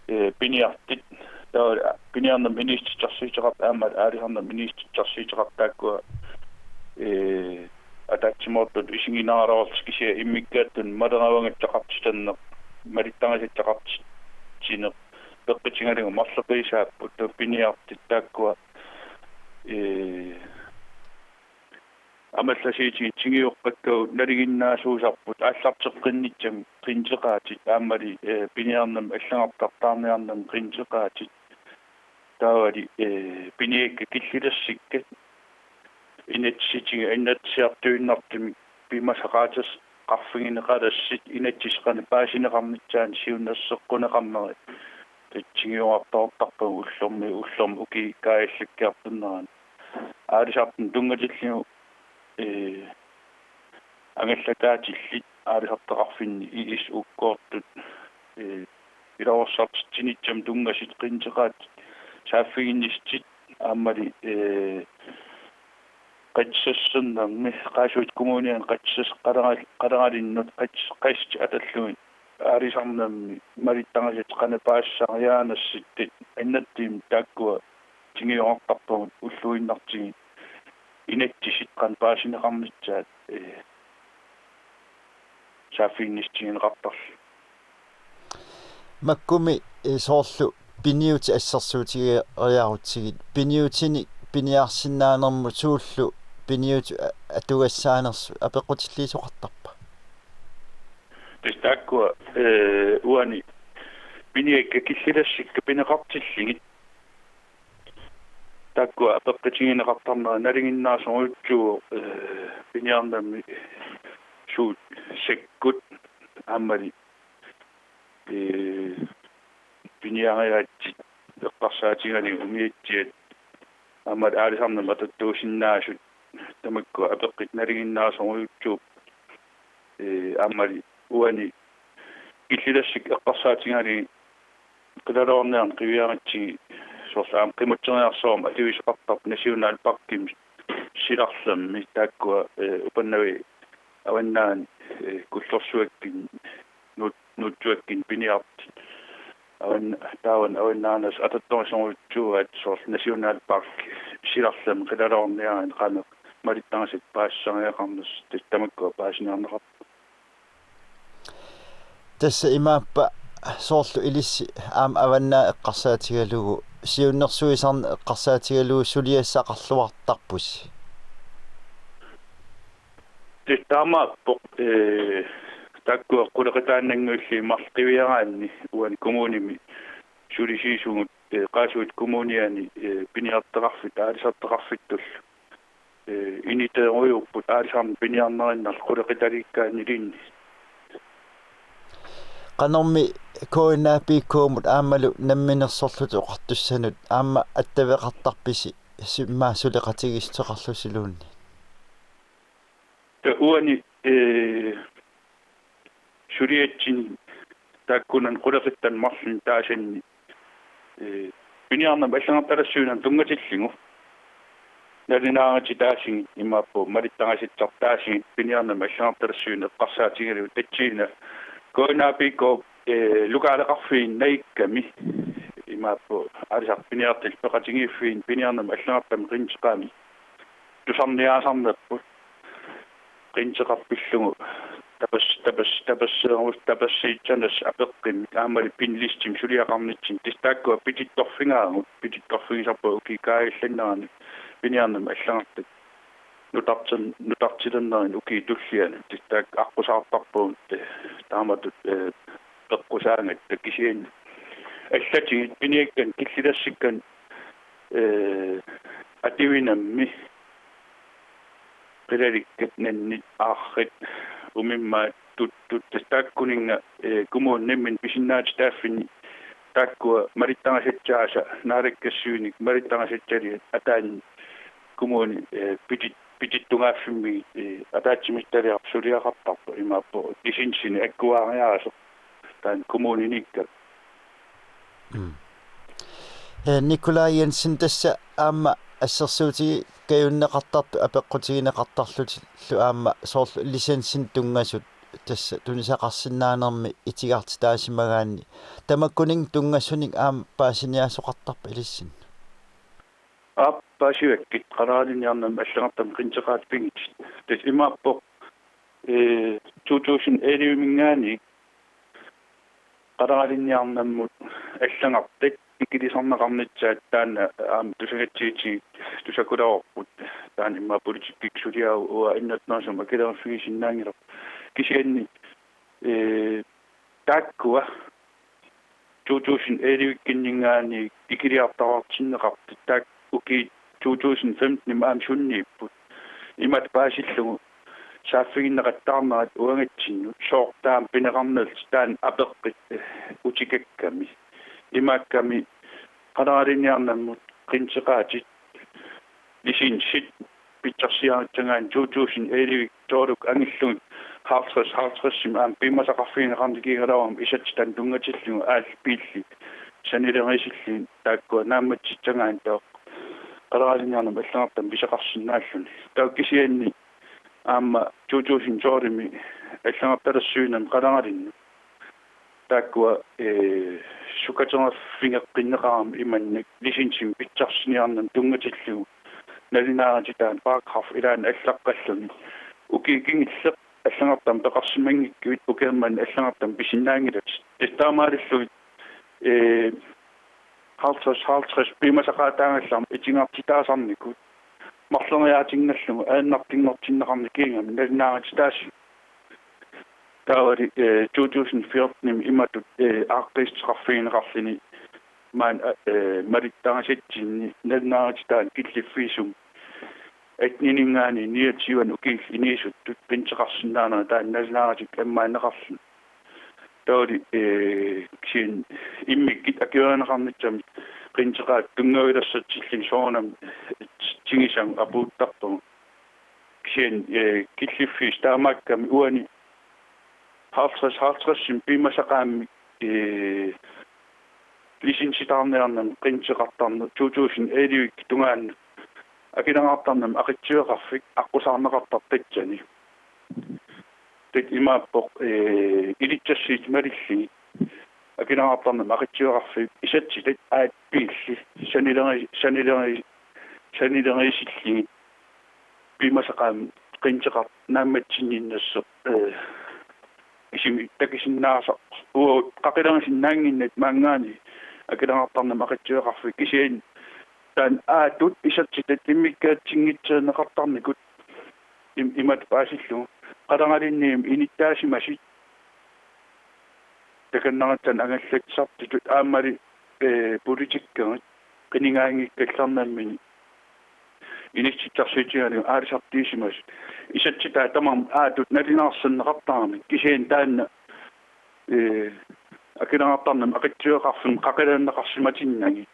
eh, piniartit. Taava piniarnermik inissittitsisarsiuteqartut aamma aalisarnermik inissittitsisarsiuteqartut taakkua, eh, ataatsimoortutut isiginnaaraluarlutik kisianni immikkaattunut maleruagassaqartitsineq, malittarisassaqartitsineq peqqutigalugu marloqiussaapput, taava piniartit taakkua, eh, amerlasuutiginngisaat nalinginnaasuusarput aallarteqqinnissami qinseqaatit aammali, eh, piniarnermik allagartartaarniarnermi qinseqaatit taavali, eh, piniakkat killilersikkat inatsisitigut annertusiartuinnartumik pimasaqaateqarfigineqalersi inatsisit qanoq paasineqarnissaannik siunnerseqquneqarneri tatsigiuartoortarpagut ullormi, ullormi ukiut kaajallakkiartornerani. Aalisartunut tunngatillugu, eh, angallataatillit aalisartoqarfinni I S U-kkoortut, eh, iluarsartitsinissami tunngasut qinseqaatit saaffiginnissutit aammali, eh, qitsassernermi Qaasuitsup Kommuniani qitsas-, qalera-, qaleralinnut qits-, qitsat atallugit aalisarnermi malittarisassat qanoq paasisariaqarnersut annertuumik taakkua tiguartarpagut ulluinnartigit inatsisit qanoq paasineqarnissaat, ee, saaffiginnissutigineqartarluni. Makkumi, ee, soorlu piniutit assersuutigeriarutsigit, piniutinik piniarsinnaanermut suullu piniutip a-, atugassaanersut apeqqutilliisoqartarpa? Tassa taakkua, ee, uani piniakkat killilassikka pineqartillugit. Taakkua apeqqutigineqartarnerat nalinginnaasorujussuuvoq, ee, piniarnermi suut sakkut aammali, ee, piniariaatsit eqqarsaatigalugit umiatsiat aammalu aalisarnermut atortuusinnaasut tamakkua apeqqutit nalinginnaasorujussuupput, ee, aammali uani killilassikka eqqarsaatigalugit qilaloorniarneq qiviaratsigu soorlu aamma qimutseriarsuarmik atuisoqartarpoq nationalparkimi silarlermi taakkua, ee, Upernavik avannaani, ee, Kullorsuakkunni Nuut-, Nuutsuakkunni piniartut. Avan-, taava avannaaneersut atortorisorujussuuaat soorlu nationalpark silarlermi qilaloorniaraanni qanoq malittarisassat paasisariaqarnersut, tassa tamakkua paasiniarneqarput. Tassa imaappa soorlu ilissi aamma Avannaa eqqarsaatigalugu, siunnersuisarneq eqqarsaatigalugu suliassaqarluartarpusi? Tassa taamaappoq, ee, taakkua qulequtaannannguillu marluk qiviaraanni uani kommunimi sulisiisugut, ee, Qaasuitsup Kommuniani, ee, piniartitaqarfittut aalisartitaqarfittullu, ee, initeerujuupput aalisarneq piniarnerinnarlu qulequtaliikkaanniluunniit. Qanormi KNAPK-mut aammalu Namminersorlutik Oqartussanut aamma attaveqartarpisi, immaqa suleqatigiissuteqarlusiluunniit? Tassa uani, ee, suliatsinni taakkunani qulequttani marlunni taasanni, ee, piniarnermut allanngortalersuinermut tunngatillugu nalunaarutitaasut imaappoq malittarisassartaasut piniarnermut allanngortalersuineq eqqarsaatigalugu tassani KNAPK, ee, lokaleqarfiit najukkami imaappoq aalisartut piniartut peqatigiiffiit piniarnermut allanngortamik qinnuteqarami tusarniaasarnerput qinnuteqarpillugu tapas-, tapas-, tapasseerus-, tapassiitsanas apeqqummik aammali pinlistimi suliaqarnitsinni, tassa taakkua pituttorfigaagut, pituttorfigisarpagut ukiup kaajallannerani piniarnermut allanngortat nutartin-, nutartilernerini ukiup tulliani, tassa taakku aqqusaartarpagut, ee, taamatut, ee, peqqusaagatta, kisianni allatigit piniakkat killilassikkat, ee, atuinermi qilalikkat, nannit, aarrit, umimmaat, tuttut, tassa taakkuninnga, ee, kommuni nammineq pisinnaatitaaffinni taakkua malittarisassaasa, naalakkersuinik malittarisassaliat ataani kommuni, ee, pitit-, pituttugaaffimmigit, ee, ataatsimiititaliaq suliaqartarpoq imaappoq licensinik akueriaaseq taanna kommuniniikkami. Mm. Ee, Nikolaj Jensen, tassa aamma assersuutigikajunneqartartut apeqqutigineqartarlutillu aamma soorlu licensinik tunngasut tassa tunisaqarsinnaanermi itigartitaasimagaanni tamakkuninnga tunngasunik aamma paasiniaasoqartarpa ilissinnut? Aap, paasivakkit, qaleralinniarnermut allanngortamik qinnuteqaat pigitit. Tassa imaappoq, ee, to tusind elleve-minngaanniit qaleralinniarnermut allanngortat ikilisarneqarnissaat taanna aamma tusagassiuutitigut tusakulaarput, taanna immaqa politikkikkut suliaavoq, uanga innertnerusumik akileriffigisinnaanngilarput. Kisianni, ee, taakkua to tusind elleve-kkunninngaanniit ikiliartuaartinneqartut taakku ukiut to tusind femten-imi aamma sunniipput. Imatut paasillugu saaffiginneqattaarnerat uangatsinnut sooq taama pineqarnerlutik, taanna apeqqut, ee, utikakkami. Imaakkami qaleralinniarnermut qinnuteqaatit licensit pitsarsiarissagaanni to tusind elleve-kut tolv-kut angillugit halvtreds halvtreds-imik aamma piumasaqarfigineqarnikuugaluarami isatsitanik tunngatillugu, aallut biilit sanileriisillugit taakkua naammassissagaanni taava qaleralinniarnermut allanngortamik pisoqarsinnaalluni. Taava kisianni aamma to tusind tolv-imi allanngortalersuinermi qaleralinnut taakkua, ee, sukaterfigeqqinneqarami imannak licensimik pitsarsiniarnermut tunngatillugu nalunaarutitaani paragraf ilaanni allaqqalluni: Ukiut kingulliit allagartamik peqarsimanngikkuit ukiormanna allagartamik pisinnaanngilatit. Tassa taamaalillugit, ee, halvtreds halvtreds piumasaqaataangallarmat itigartitaasarnikut marloriaatinngorlugu ajornartunngortinneqarnikuugami nalunaarutitaasut. Taavali, ee, to tusind fjortenimi imatut, ee, aaqqiissuteqarfigineqarluni maani, ee, malittarisatsinnit nalunaarutitaani killiffiit sumut attenininngaanniit niogtyvenik ukiullit inuusuttut qinnuteqarsinnaanerat taanna nalunaarutit ammaanneqarluni. Taavali, ee, kisianni immikkut akuerineqarnissamut qinnuteqaat tunngavilersatsilluni soorunami tigusaguk apuuttarpagut. Kisianni, ee, killiffiit taamaakkami uani halvtreds halvtredsimik piumasaqaammik, ee, licensitaarniarnermut qinnuteqartarneq to tusind elleve tungaanut akileraartarnermut aqutsiveqarfik aqqusaarneqartarpoq tassani. Taanna imaappoq, ee, ilitsersuutit malillugit akileraartarnermut aqutsiveqarfiup isertitat aat piilli sanileri-, sanileri-, sanileriisillugit piumasaqaammik qinnuteqartoq naammatsinniinnersoq, ee, isumaqatigiissinnaasaq uagut qaqilerisinnaannginnatut maanngaanniit akileraartarnermut aqutsiveqarfik. Kisianni taanna aatut isertitat immikkaatsinngitsoorneqartarnikut im-, imatut paasillugu: Qaleralinniimmi inuttaasimasut takornariassat angallatsisartutut aammali, ee, politikkerit qinigaanngikkallarnermini inissitsisarsiutigalugu aalisartuussimasut isertitaat tamarmik aatut nalunaarsorneqartaramik. Kisianni taanna, ee, akileraartarnermut aqutsiveqarfimmut qaqilerneqarsimatinnagit.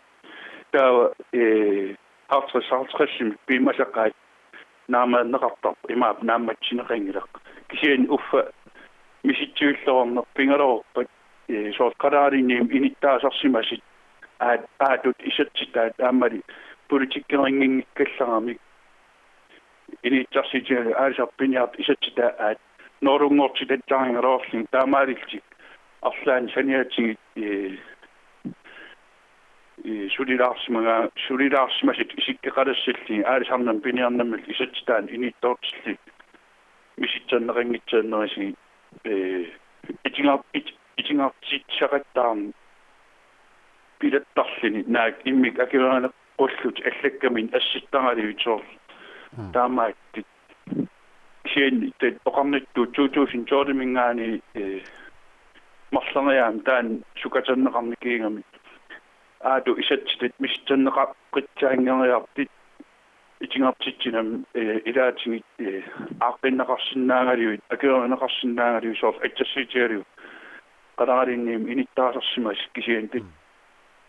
Taava, ee, halvtreds halvtredsimik piumasaqaat naammaanneqartarput imaappoq naammassineqanngilaq. Kisianni uffa misissuilluarneq pigaluarpat, ee, soorlu qaleralinniimmi inuttaasarsimasut aat-, aatut isertitaat aammali politikkerinnginngikkallaramik inissitsisarsiutigalugu aalisartut piniartut isertitaat aat nulunngortitassarigaluarlugit taamaalillutik arlaannik saniatigut, ee, ee, sulilaarsimaga-, sulilaarsimasutut isikkoqalersillugu aalisarnermut piniarnermullu isertitaanut inuuttoortillugit misissorneqanngitsoornerisigut, ee, itigar-, it-, itigartitsisaqattaarneq pilattarluni naak immikkut akuerineqarlutik allakkaminnik assittaraluit soorlu. Mm. Taamaattut. Kisianni taanna oqarnittut to tusind tolviminngaanniit, ee, marloriaammik taanna sukaterneqarnikuugami. Aatut isertitat misissorneqaqqissaanngeriartut itigartitsinermi, ee, ilaatigut, ee, aaqqinneqarsinnaagaluit, akuerineqarsinnaagaluit soorlu assersuutigalugu qaleralinniimmi inuttaasarsimasut kisianni taanna. Mm.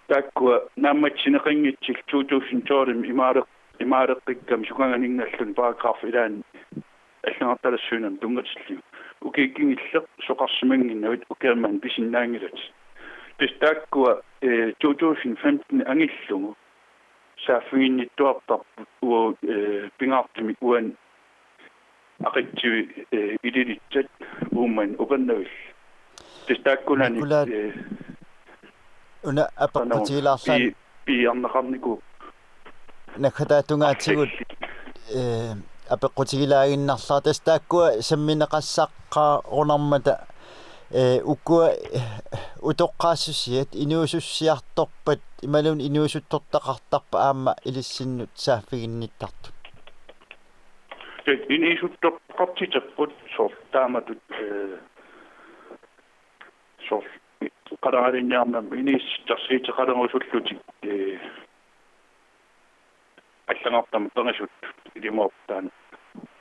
Taakkua naammassineqanngitsullu to tusind tolvimi imaaleq-, imaaleqqikkami sukanganinngallutik paragraf ilaanni allagartalersuinermut tunngatillugu: Ukiut kingulliit soqarsimannginnavit ukiormanna pisinnaanngilatit. Tassa taakkua, ee, to tusind femten angillugu saaffiginnittuartarput uagut, ee, pingaartumik uani aqutsivik, ee, Ilulissat Uummannut Upernavik. Tassa taakkunani, Nikolai, ee, una apeqqutigilaarlaanni pi-, piiarneqarnikuupput. Naggataatungaatigut, ee, apeqqutigilaaginnarlara. Tassa taakkua sammineqassaqqaarunarmata, ee, ukua, ee, utoqqaassusiat inuusussiartorpat imaluunniit inuusuttortaqartarpat aamma ilissinnut saaffiginnittartut? Taanna inuusuttortaqartiterput soorlu taamatut, ee, soorlu qaleralinniarnermi inuussutissarsiuteqalerusullutik, ee, allagartamut perusuttut, ilumoorpoq taanna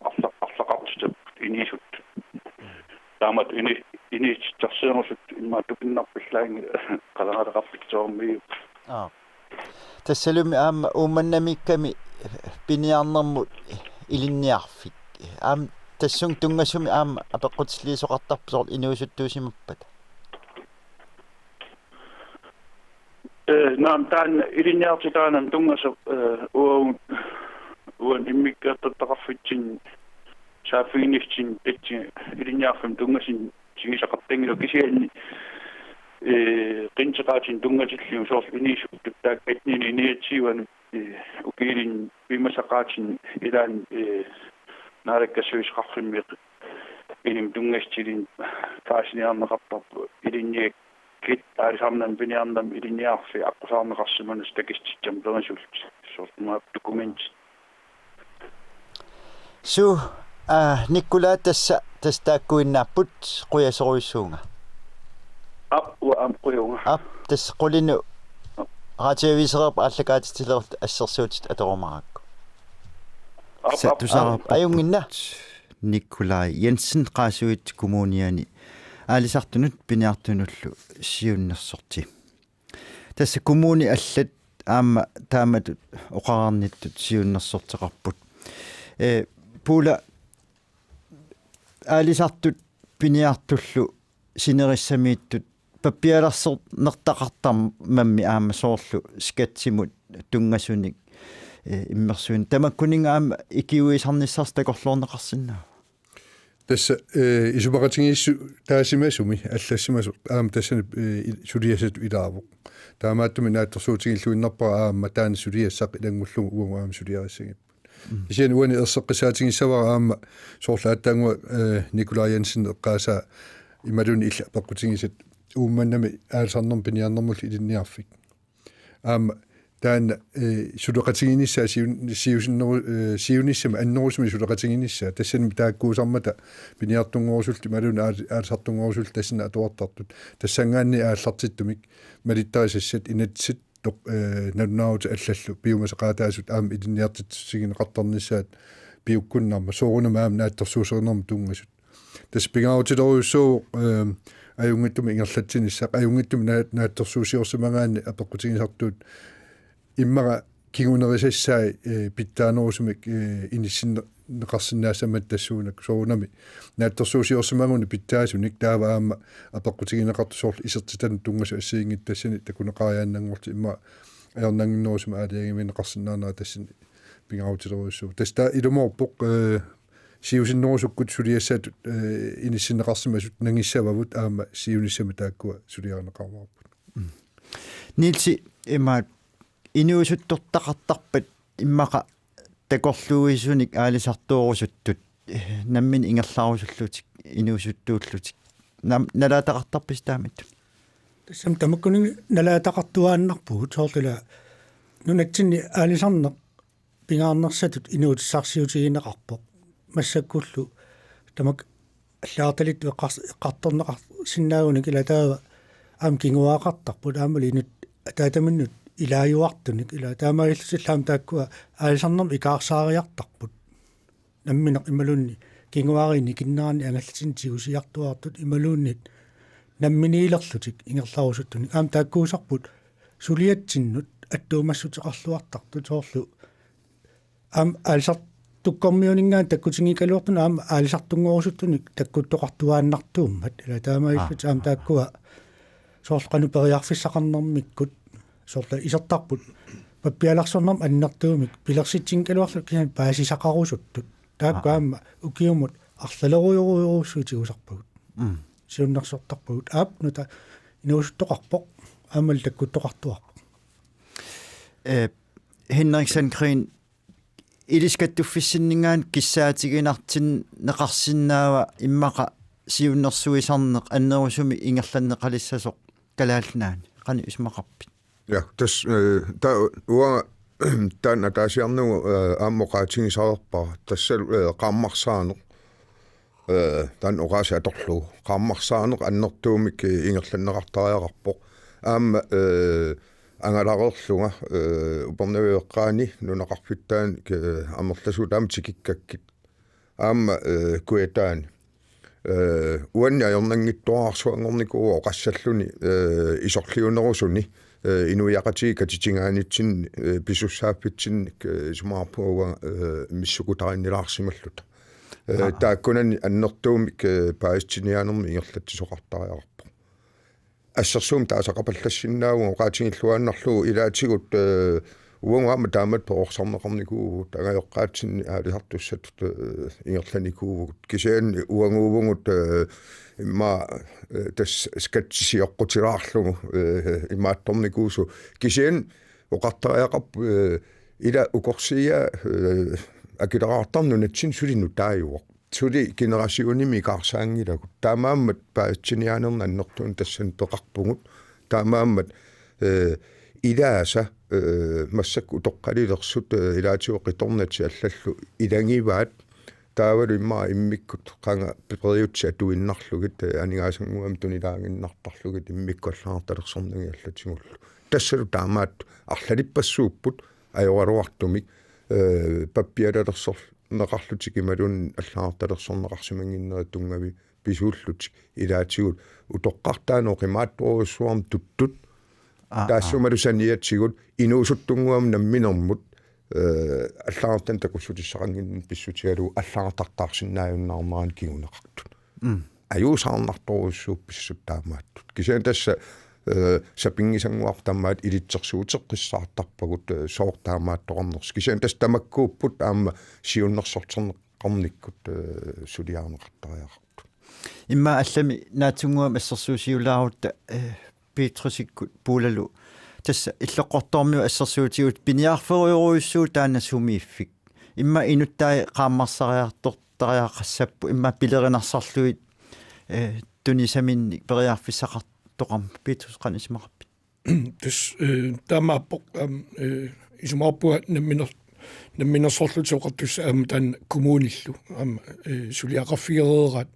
arla-, arlaqartiterput inuusuttut. Taamatut ini-, inuussutissarsiorusut immaqa tupinnarpiallaanngilaq, qaleraleqarpassuarmiu. Aap. Tassalumi aamma Uummannamiikkami piniarnermut ilinniarfik. Aamma tassunga tunngasumik aamma apeqqutilliisoqartarpoq soorlu inuusuttuusimappata. Ee, naamik, taanna ilinniartitaanermut tunngasoq, ee, uagut, uani immikkoortortaqarfitsinni saaffiginnissutsinni tassani ilinniarfimmut tunngasuni tigusaqartanngilagut kisianni ee, qinteqaatinik tunngatillugu soorlu inuusuttut taakku attenhundrede niogtyve-nut, ee, ukiulinni piumasaqaatinik ilaanni, ee, naalakkersuisoqarfimmi inummut tunngasutilinnik paasiniarneqartarput ilinniakkit aalisarnermut piniarnermut ilinniarfik aqqusaarneqarsimanersoq takutitsermut perisullutik soorlu imaappoq dokumentit. Suu, aa, Nikolai, tassa, tassa taakkuinnaapput, qujasorujussuuvunga. Aap, uanga aamma qujavunga. Aap, tassa qulinut Radioaviseerput aallakaatitsilerlutit assersuutit atorumaarakku. Aap, aap, aap. Tusaarap ajunnginna. Nikolai Jensen, Qaasuitsup Kommuniani aalisartunut piniartunullu siunnersorti. Tassa kommunit allat aamma taamatut oqarnittut siunnersorteqarput. Ee, Puula, aalisartut piniartullu sinerissamiittut pappialersornertaqartarmammi aamma soorlu skattimut tunngasunik, ee, immersuineq. Tamakkuninnga aamma ikiuisarnissarsi takorloorneqarsinnaava? Tassa, ee, isumaqatigiissutaasimasumi allassimasoq aamma tassani, ee, il-, suliassatut ilaavoq. Taamaattumik naatsorsuutigilluinnarpara aamma taanna suliassaq ilanngullugu uagut aamma suliarissagipput. Mm. Kisianni uani erseqqissaatigissavara aamma soorlu aatsaannguaq, ee, Nikolai Jensen eqqaasaa imaluunniit illit apeqqutigisat Uummannami aalisarnermut piniarnermullu ilinniarfik. Aamma taanna, ee, suleqatiginissaa siun-, siusinneru-, ee, siunissami annerusumik suleqatiginissaa. Tassani taakkuusarmata piniartunngorusullutik imaluunniit aal-, aalisartunngorusullutik tassani atuartartut. Tassanngaanniit aallartittumik malittarisassat inatsit toq-, ee, nalunaarutit allallu piumasaqaataasut aamma ilinniartitsigineqartarnissaat piukkunnarmat soorunami aamma naatsorsuusserinermut tunngasut. Tassa pingaarutilerujussuuvoq, ee, ajunngitsumik ingerlatsinissaq, ajunngitsumik naat-, naatsorsuusiorsimagaanni apeqqutigisartut immaqa kingunerisassaat, ee, pitsaanerusumik, ee, inissinneqarsinnaassammata tassuunakkut soorunami naatsorsuusiorsimaguni pitsaasunik taava aamma apeqqutigineqartut soorlu isertitanut tunngasut assigiinngitsut tassani takuneqariaannanngorlutik immaqa ajornannginnerusumik aalajangiivinneqarsinnaanera tassani pingaarutilerujussuuvoq. Tassa taava ilumoorpoq, ee, siusinnerusukkut suliassatut, ee, inissinneqarsimasut nangissavavut aamma siunissami taakkua suliarineqarumaarput. Mm. Nielsi, imaat inuusuttortaqartarpat immaqa takorluuisunik aalisartoorusuttut, ee, nammineq ingerlarusullutik, inuusuttuullutik. Nam-, nalaataqartarpisi taamaattumik? Tassami tamakkuninnga nalaataqartuaannarpugut soorlu ila nunatsinni aalisarneq pingaarnersatut inuutissarsiutigineqarpoq. Massakkullu tamakku allagartalittut eqqars-, eqqartorneqarsinnaagunik ila taava aamma kinguaaqartarput aammalu inuttut ataataminnut ilaajuartunik ila taamaalillutillu aamma taakkua aalisarnermut ikaarsaariartarput. Nammineq imaluunniit kinguaariit nikinneranni angallatinnik tigusiartuaartut imaluunniit namminiilerlutik ingerlarusuttunik. Aamma taakkuusarput suliatsinnut attuumassuteqarluartartut soorlu aamma aalisartukkormiuninngaanniit takkutigigaluartunik aamma aalisartunngorusuttunik takkuttoqartuaannartuummat. Ila taamaalillutik aamma taakkua soorlu qanoq periarfissaqarnermikkut soorlu isertarput pappialersornermut annertuumik pilersitsigigaluarlutik kisianni paasisaqarusuttut. Taakku aamma ukiumut arlalerujorujorujussuit tigusarpagut. Mm. Siunnersortarpagut. Aap, nutaaq inuusuttoqarpoq, aammalu takkuttoqartuarpoq. Ee, Henrik Sandgreen, ilissi kattuffissinninngaanniit kissaatiginartinneqarsinnaava immaqa siunnersuisarneq annerusumik ingerlanneqalissasoq Kalaallit Nunaanni? Qanoq isumaqarpit? Ja, tassa, ee, ta-, uanga taanna ataasiarnagu, ee, aamma oqaatigisarpara. Tassa, ee, qaammarsaaneq. Ee, taanna oqaaseq atorlugu. Qaammarsaaneq annertuumik, ee, ingerlanneqartariaqarpoq. Aamma, ee, angalareerlunga, ee, Upernaviup eqqaani nunaqarfittaani, ee, amerlasuut aamma tikikkakkit. Aamma, ee, Kujataani. Ee, uanni ajornanngitsuararsuanngornikuuvoq oqassalluni, ee, isorliunerusuni, ee, inuiaqatigiit katitigaanitsinni, ee, pisussaaffitsinnik, ee, isumaqarpunga uanga, ee, missukutarinnilaarsimalluta. Ee, aa, taakkunani annertuumik, ee, paasitsiniaanermik ingerlatsisoqartariaqarpoq. Assersuumik taasaqapallassinnaavugut oqaatigilluinnarlugu ilaatigut, ee, Uagut aamma taamatut perorsarneqarnikuuvugut, angajoqqaatsinni aalisartussatut, eh, ingerlanikuuvugut. Kisianni uaguuvugut, eh, immaqa, eh, tassa skattisioqqutilaarlugu, eh, imaattornikuusoq. Kisianni oqartariaqarpoq, eh, ila ukorsiia, eh, akileraartarneq nunatsinni suli nutaajuvoq. Suli generationimik ikaarsaanngilagut. Taamaammat paasitsiniaanerni annertuumik tassani peqarpugut. Taamaammat, eh, ilaasa, eh, massakkut utoqqalilersut, eh, ilaatigut qitornatik allallu ilagivaat. Taavalu immaqa immikkut qanga periutsit atuinnarlugit, eh, aningaasannguamik tunilaaginnartarlugit immikkut allagartalersornagit allatigullu. Tassalu taamaattoq arlalippassuupput ajoraluartumik, eh, pappialalersorneqarlutik imaluunniit allagartalersorneqarsimannginnerit tunngavipisuullutik ilaatigut utoqqartaanut oqimaatsorujussuarmik tuttut. Aa, aa. Taassumalu saniatigut inuusuttunnguamik namminermut, eh, allagartanik takussutissaqannginneq pissutigalugu allagartartaarsinnaajunnaarnerani kinguneqartut. Mm. Ajuusaarnartorujussuupput pissutsit taamaattut. Kisianni tassa, eh, sapinngisannguaq tamaat ilitsersuuteqqissaartarpagut, eh, sooq taamaattoqarnersoq. Kisianni tassa tamakkuupput aamma siunnersorterneqarnikkut, eh, suliarineqartariaqartut. Immaqa allami naatsunnguamik assersuusiulaarutta, eh, Petrusikkut Puulalu. Tassa Illoqqortoormiut assersuutigut piniarferujorujussuuvoq taanna sumiiffik. Immaqa inuttai qaammarsariartortariaqassapput immaqa pilerinarsorlugit, eh, tunisaminnik periarfissaqartoqarmat. Petrus, qanoq isumaqarpit? Tassa, eh, taamaappoq, aamma, eh, isumaqarpunga namminer-, namminersorlutik oqartussat aamma taanna kommunillu, aamma, eh, suliaqarfigereeraat.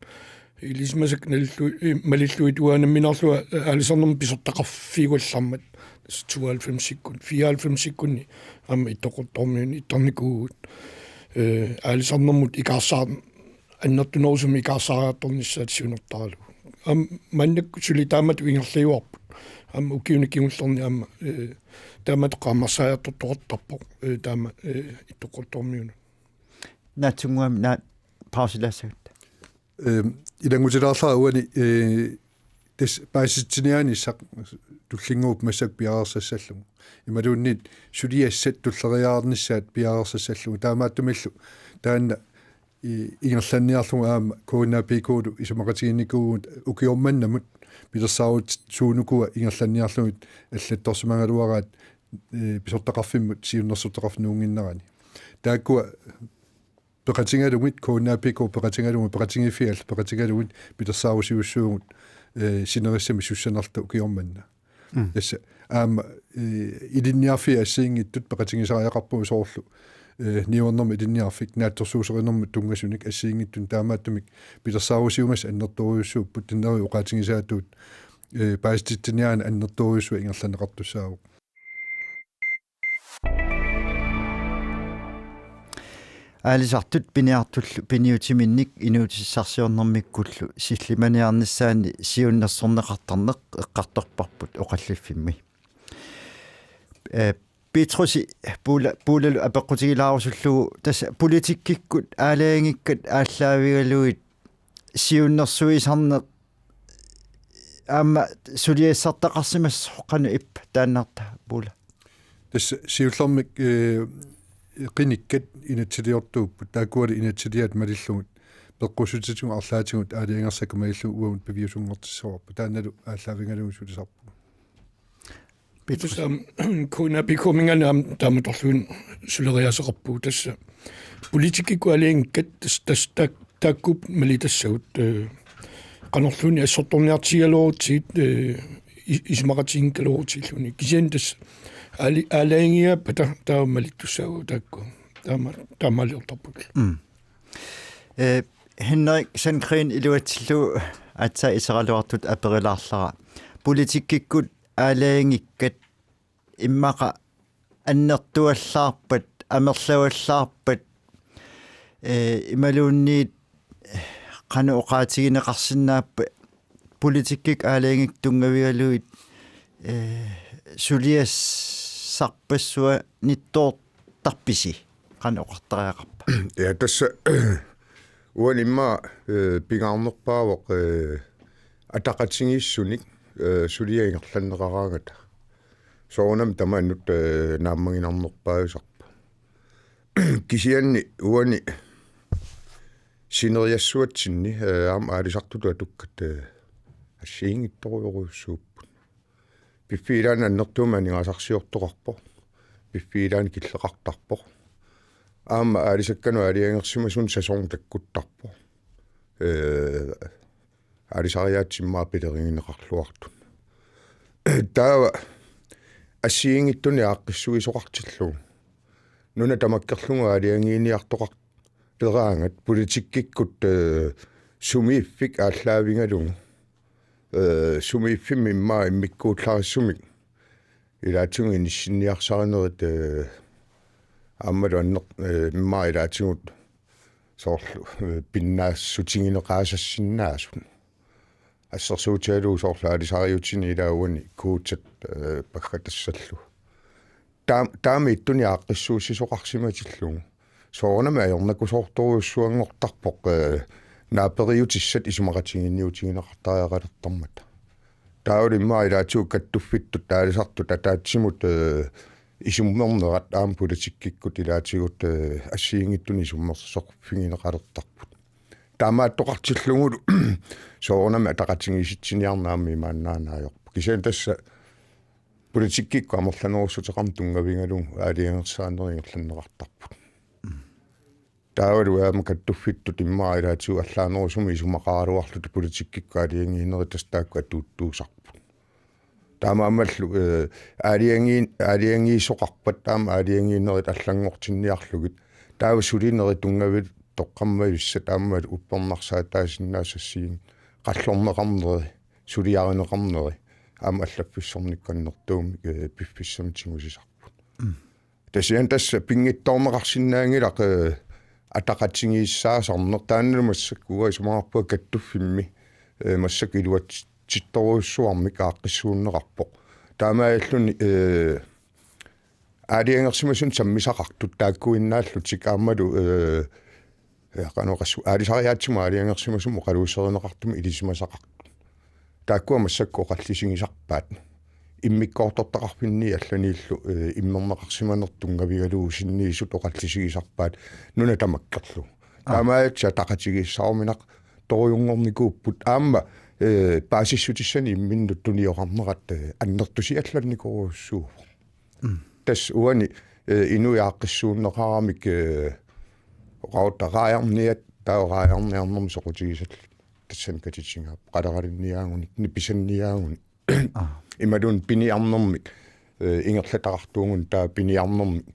Ilisimasakka nalillu-, eh, malillugit uanga nammineerlunga, eh, aalisarnermut pisortaqarfiugallarmat. Tassa tooghalvfemsikkut, fireoghalvfemsikkunni aamma Ittoqqortoormiunut ittarnikuuvugut, eh, aalisarnermut ikaarsaar-, annertunerusumik ikaarsaariartornissaat siunertaralugu. Aamma maannakkut suli taamatut ingerlajuarput. Aamma ukiuni kingullerni aamma, eh, taamatut qaammarsariartortoqartarpoq, eh, taama, eh, Ittoqqortoormiunut. Naatsunnguamik naak pausilaassagatta. Ehm, ilanngutilaarlara uani, eh, tassa paasitsiniaanissaq tullinnguuppoq massakkut piareersassallugu. Imaluunniit suliassat tulleriiaarnissaat piareersassallugu. Taamaattumillu taanna i-, ingerlanniarlugu aamma K N A P K-lu isumaqatigiinnikuuvugut ukioq mannamut pilersaarut suunukua ingerlanniarlugit allattorsimagaluaraat, eh, pisortaqarfimmut siunnersortaqarfinnut nuunnginnerani. Taakkua peqatigalugit K N A P K peqatigalugit peqatigiiffiat peqatigalugit pilersaarusiussuugut, eh, sinerissami sussanerluta ukioq manna. Mm. Tassa aamma, eh, ilinniarfiit assigiinngitsut peqatigisariaqarpagut soorlu, eh, niuernermut ilinniarfik naatsorsuusserinermut tunngasunik assigiinngitsunik taamaattumik pilersaarusiumassat annertoorujussuupput, tinnerit oqaatigisaatut, eh, paasititsiniaaneq annertoorujussuaq ingerlanneqartussaavoq. Aalisartut piniartullu piniutiminnik inuutissarsiornermikkullu sillimaniarnissaanni siunnersorneqartarneq eqqartorparput oqalliffimmi. Eh, Petrusi Puula-, Puulalu apeqqutigilaarusullugu tassa politikkikkut aalajangiikkat aallaavigalugit siunnersuisarneq aamma suliassartaqarsimassasoq qanoq ippa taannartaa, Puula? Tassa siullermik, eh, qinikkat inatsiliortuupput, taakkualu inatsiliaat malillugit peqqussutitigut arlaatigut aalajangersakkat malillugit uagut piviusunngortissavarput, taannalu aallaavigalugu sulisarpugut. Petrus. Tassa, aamma, K N A P K-minngaanniit aamma taamatorluinnaq suleriaaseqarpugut, tassa politikkikkut aalajangiikkat tassa, tassa taak-, taakkuupput malitassagut, eh, qanorluunniit assortorniartigigaluarutsigit, eh, i-, isumaqatigiikkaluarutsigilluunniit. Kisianni tassa aali-, aalajangiiaappata taava malittussaavagut taakku. Taama-, taamaaliortarput. Mm. Eh, Henrik Sandgreen iluatsillugu aatsaat iseraluartutut aperilaarlara. Politikkikkut aalajangiikkat immaqa annertuallaarpat, amerlavallaarpat, eh, imaluunniit qanoq oqaatigineqarsinnaappat politikkikkut aalajangiikkat tunngavigalugit, eh, suliassarpassuanittoortarpisi? Qanoq oqartariaqarpa? Ja, tassa uani immaqa, eh, pingaarnerpaavoq, eh, ataqatigiissunik, eh, suliaq ingerlanneqaraangata. Soorunami tamaannut, eh, naammaginarnerpaajusarpoq. Kisianni uani sineriassuatsinni, eh, aamma aalisartutut atukkat, eh, assigiinngitsorujorujussuupput. Piffissap ilaani annertuumik aningaasarsiortoqarpoq. Piffissap ilaani killeqartarpoq. Aamma aalisakkanut aalajangersimasunut sæson takkuttarpoq. Eh, aalisariaatsit immaqa pilerigineqarluartut. Taava assigiinngitsunik aaqqissuisoqartillugu. Nuna tamakkerlugu aalajangiiniartoqarteraangat politikkikkut, eh, sumiiffik aallaavigalugu. Eh, sumiiffimmi immaqa immikkuullarissumik ilaatigut inissinniarsarinerit, eh, aammalu anner-, eh, immaqa ilaatigut soorlu, eh, pinnaassutigineqaasassinnaasut. Assersuutigalugu soorlu aalisariutini ilaa uani kuutat, eh, paggatassallugu. Taam-, taama ittunik aaqqissuussisoqarsimatillugu. Soorunami ajornakusoortorujussuanngortarpoq, eh, naaperiutissat isumaqatigiinniutigineqartariaqalertarmata. Taavalu immaqa ilaatigut kattuffittut aalisartut ataatsimut, eh, isummernerat aamma politikkikkut ilaatigut, eh, assigiinngitsunik isummersorfigineqalertarput. Taamaattoqartillugulu soorunami ataqatigiissitsiniarneq aamma imaannaana ajorpoq. Kisianni tassa politikkikkut amerlanerussuteqarneq tunngavigalugu aalajangersimanerit ingerlanneqartarput. Taavalu aamma kattuffittut immaqa ilaatigut allaanerusumik isumaqaraluarluta politikkikkut aalajangiinerit tassa taakku atuuttuusarput. Taamaammallu, eh, aalajangiin-, aalajangiisoqarpat aamma aalajangiinerit allanngortinniarlugit. Taava sulinerit tunngaviit toqqammavissat aammalu uppernarsaataasinnaasut assigiinngitsut qallorneqarneri, suliarineqarneri, aamma allaffissornikut annertuumik, eh, piffissami tigusisarput. Mm. Tassa kisianni tassa pinngitsoorneqarsinnaanngilaq, eh, ataqatigiissaasarneq taannalu massakkut isumaqarpunga kattuffimmi, eh, massakkut iluatsittorujussuarmik aaqqissuunneqarpoq. Taamaalilluni, eh, aalajangersimasut sammisaqartut taakkuinnaallutik aammalu, eh, eh, qanoq oqassu-, aalisariaatsimut aalajangersimasumut oqaluuserineqartumik ilisimasaqartut. Taakkua massakkut oqallisigisarpaat. Immikkoortortaqarfinni allaniillu, eh, immerneqarsimanertut tunngavigalugu sinniisut oqallisigisarpaat nuna tamakkerlugu. Aa. Taamaallaat ataqatigiissaruminartorujunngornikuupput aamma, eh, paasissutissanik imminnut tunioqarnerat, eh, annertusiallannikorujussuuvoq. Mm. Tassa uani, eh, inuiaaqqissuunneqaramik, eh, oqarutta raajarniat, taava raajarniarnermi soqutigisallit. Tassani katitigaappoq. Qaleralinniaagunik, nipisanniaagunik. Aa. Imaluunniit piniarnermik, eh, ingerlataqartuugunik taava piniarnermik.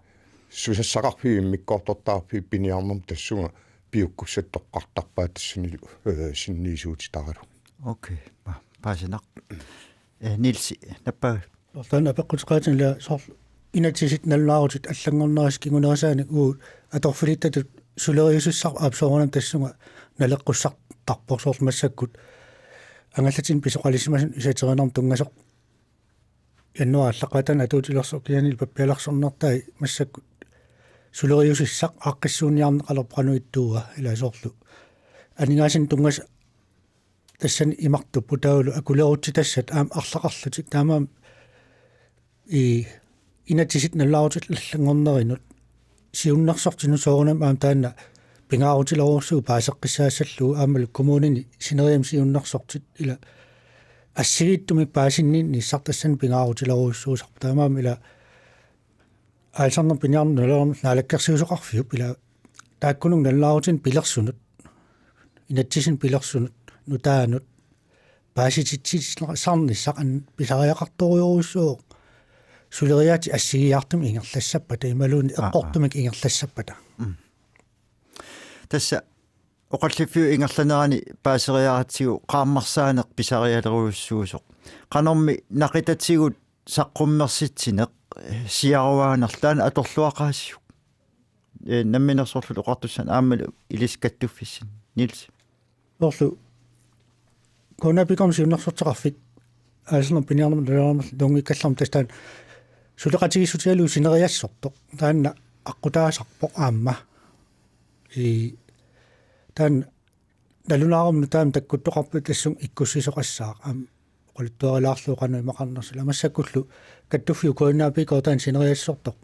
Susassaqarfiup immikkoortortaqarfiup piniarnermik tassunga piukkussat toqqartarpaat tassanilu, eh, sinniisuutitaralugu. Okay. Pa-, paasinaq. Eh, Niels, nappa. Soorlu taanna apeqquteqaatinik ilaa soorlu inatsisit nalunaarutit allanngornerisa kingunerisaanik uagut atorfilittatut suleriusissaq aap soorunami tassunga naleqqussartarpoq soorlu massakkut angallatinnik pisoqalisimasunut isaterinermut tunngasoq januaarip aallaqqaataani atuutilersoq kisianni pappialersornertai massakkut suleriusissaq aaqqissuunniarneqalerpoq qanoq ittuua ilaa soorlu aningaasanik tunngasut tassani imartupput taavalu akulerutsitassat aamma arlaqarlutik taamaammat i-, inatsisit nalunaarutit allanngornerinut siunnersortinut soorunami aamma taanna pingaarutilerujussuuvoq paaseqqissaassallugu aammalu kommunini sineriammi siunnersortit ilaa assigiittumik paasinninnissaq tassani pingaarutilerujussuusarpoq taamaammat ilaa aalisarnermut piniarnermut nalunaarummut naalakkersuisoqarfiup ilaa taakkununnga nalunaarutinik pilersunut, inatsisinik pilersunut, nutaanut, paasititsisarnissaq an-, pisariaqartorujorujussuuvoq suleriaatsik assigiiaartumik ingerlassappata, imaluunniit Aa, aa. eqqortumik ingerlassappata. Mm. Tassa oqalliffiup ingerlanerani paaseriaratsigu qaammarsaaneq pisarialerujussuusoq. Qanormi naqitatigut saqqummersitsineq, eh, siaruaanerlu taanna atorluaqaasiuk. Eh, namminersorluta oqartussanut aammalu ilissi kattuffissinni. Niels. Soorlu kommunalbestyrelsimi siunnersorteqarfik aalisarnermut piniarnermut nalunaarnermut nalunngikkallarmat tassa taanna suleqatigiissutigalugu sineriassortoq. Taanna aqqutaasarpoq aamma. I-, taanna nalunaarummut taama takkuttoqarpoq tassunga ikkussisoqassaaq aamma oqaluttuarilaarlugu qanoq imaqarnersoq. Ila massakkullu kattuffiup K N A P-kut taanna sineriassortoq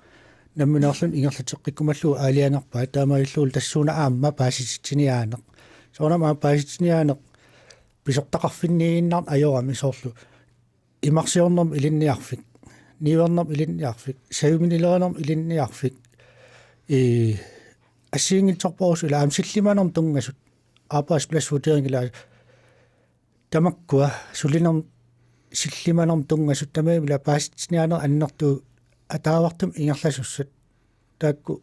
nammineerluni ingerlateqqikkumallugu aalajangerpaat, taamaalillunilu tassuuna aamma paasititsiniaaneq. Soorunami aamma paasititsiniaaneq pisortaqarfinniiginnarneq ajorami, soorlu imarsiornermik ilinniarfik, niuernermik ilinniarfik, sajuminilerinermik ilinniarfik. Ee, assigiinngitsorpassuit ila aamma sillimanermut tunngasut, arbejdspladsvurdering ila, tamakkua sulinermut sillimanermut tunngasut, tamarmik ila paasititsiniaaneq annertooq, ataavartumik ingerlasussat. Taakku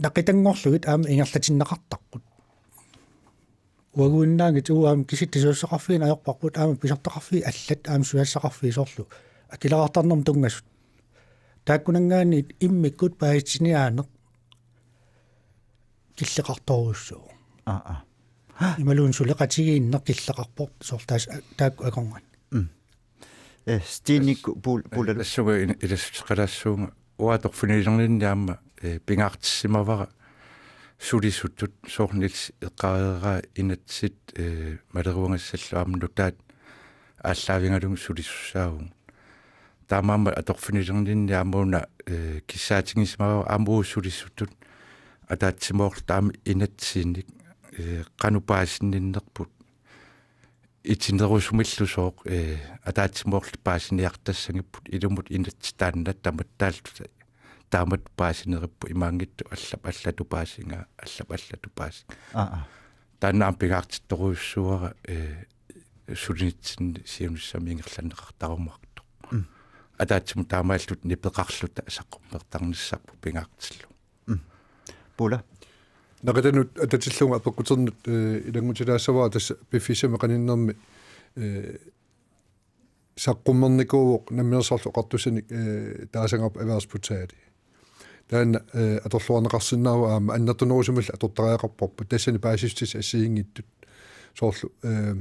naqitanngorlugit aamma ingerlatinneqartarput. Uaguinnaanngitsoq, uagut aamma kisitsisit susassaqarfiit ajorparput, aamma pisortaqarfiit allat, aamma susassaqarfiit, soorlu akileraartarnermut tunngasut. Taakkunanngaanniit immikkut paasititsiniaaneq killeqartorujussuuvoq. Aa, aa. Imaluunniit suleqatigiinneq killeqarpoq, soorlu taas-, taakku akornanni. Mm. Eh, Stenikkut Poul-, Poulalu. Tassunga il-, ilassuteqalaassuunga, uanga atorfinilinninni aamma, eh, pingaartissimavara sulisutut, soorlu Niels eqqaareeraa, inatsit, eh, maleruagassallu aamma nutaat aallaavigalugu sulisussaavugut. Taamaammat atorfinilinninni aamma una, eh, kissaatigisimavara aamma uagut sulisutut ataatsimoorluta aamma inatsinik, eh, qanoq paasinninnerput itinerusumillusooq, eh, ataatsimoorluta paasiniartassagipput, ilumut inatsit taanna tamattaalluta taamatut paasinerippoq, imaanngitsoq allap allatut paasigaa, allap allatut paasigaa. Aa, aa. Taanna aamma pingaartittorujussuuara, eh, sulinitsinni siunissami ingerlanneqartarumaartoq. Mm. Ataatsimut taamaalluta nipeqarluta saqqummertarnissarput pingaartillugu. Mm. Poula? Naqitanut atatillugu apeqquternut, eh, ilanngutilaassavara tassa piffissami qaninnermi, eh, saqqummernikuuvoq Namminersorlutik Oqartussanik, eh, taasagarput erhvervsportali. Taanna, eh, atorluarneqarsinnaavoq aamma annertunerusumillu atortariaqarparput, tassani paasissutissat assigiinngitsut. Soorlu, eh,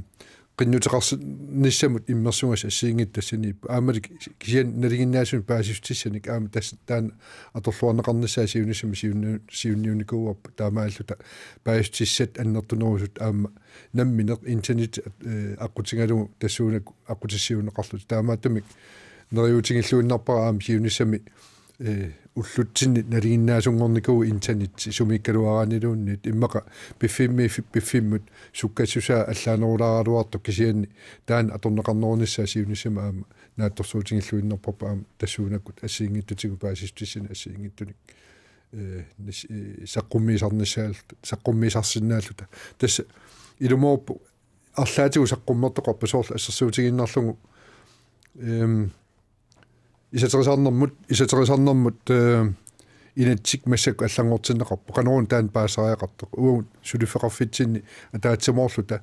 qinnuteqarnissamut immersugassat assigiinngitsut tassaniipput. Aammali ki-, kisianni nalinginnaasunik paasissutissanik aamma tassa taanna atorluarneqarnissaa siunissami siunni-, siunniunnikuuarput, taamaalluta paasissutissat annertunerusut aamma nammineq internet, eh, aqqutigalugu tassuunakkut aqqutissiuunneqarlutik. Taamaattumik neriuutigilluinnarpara aamma siunissami, eh, ullutsinni nalinginnaasunngornikuuvoq internet sumiikkaluaraanniluunniit, immaqa piffimmi-, piffimmut sukkassusaa allaanerulaaraluartoq, kisianni taanna atorneqarnerunissaa siunissami aamma naatsorsuutigilluinnarparput aamma tassuunakkut assigiinngitsutigut paasissutissanik assigiinngitsunik, eh, nis-, eh, saqqummiisarnissaal-, saqqummiisarsinnaalluta. Tassa ilumoorpoq arlaatigut saqqummertoqarpat, soorlu assersuutigiinnarlugu, ehm, isaterisarnermut, isaterisarnermut, eh, inatsit massakkut allanngortinneqarput, qanoruna taanna paasisariaqartoq. Uagut suliffeqarfitsinni ataatsimoorluta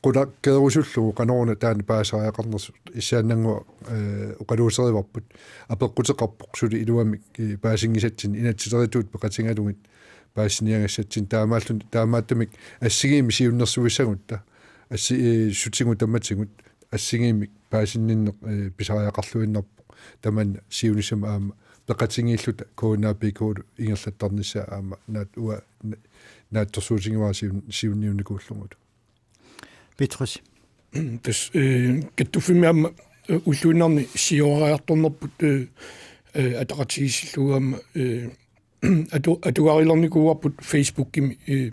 qulakkeerusullugu qanoruna taanna paasisariaqarnersoq issaannannguaq, eh, oqaluuserivarput. Apeqquteqarpoq suli iluamik, eh, paasinngisatsinnik, inatsisilerituutut peqatigalugit paasiniagassatsinnik. Taamaallu-, taamaattumik assigiimmik siunnersuissagutta, assi-, eh, sutigut tamatigut assigiimmik paasinninneq, eh, pisariaqarluinnarpoq. Tamanna siunissami aamma peqatigiilluta K N A P K-lu ingerlattarnissaa aamma naat-, uanga na-, naatsorsuutigivara siun-, siunniunnikuullugulu. Petrus. Tassa, eh, kattuffimmi aamma, eh, ulluinnarni siooriartornerput, eh, eh, ataqatigiissillugu aamma, eh, atu-, atugarilernikuuarput Facebookimi, eh,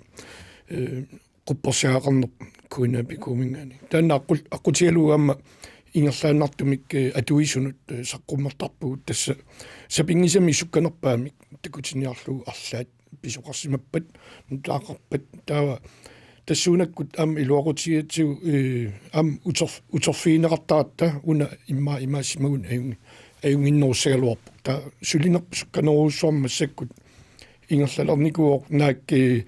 eh, quppersagaqarneq K N A P K-minngaanniit. Taanna aqqu-, aqqutigalugu aamma ingerlaannartumik, eh, atuisunut, eh, saqqummertarpugut, tassa sapinngisamik sukkanerpaamik takutiniarlugu arlaat pisoqarsimappat, nutaaqarpat, taava tassuunakkut aamma iluaqutigigatsigu, eh, aamma uter-, uterfigineqartaratta una immaqa imaassimaguni ajungi-, ajunnginnerussagaluarpoq. Taava sulinerput sukkanerujussuarmik massakkut ingerlalernikuuvoq, naak, eh,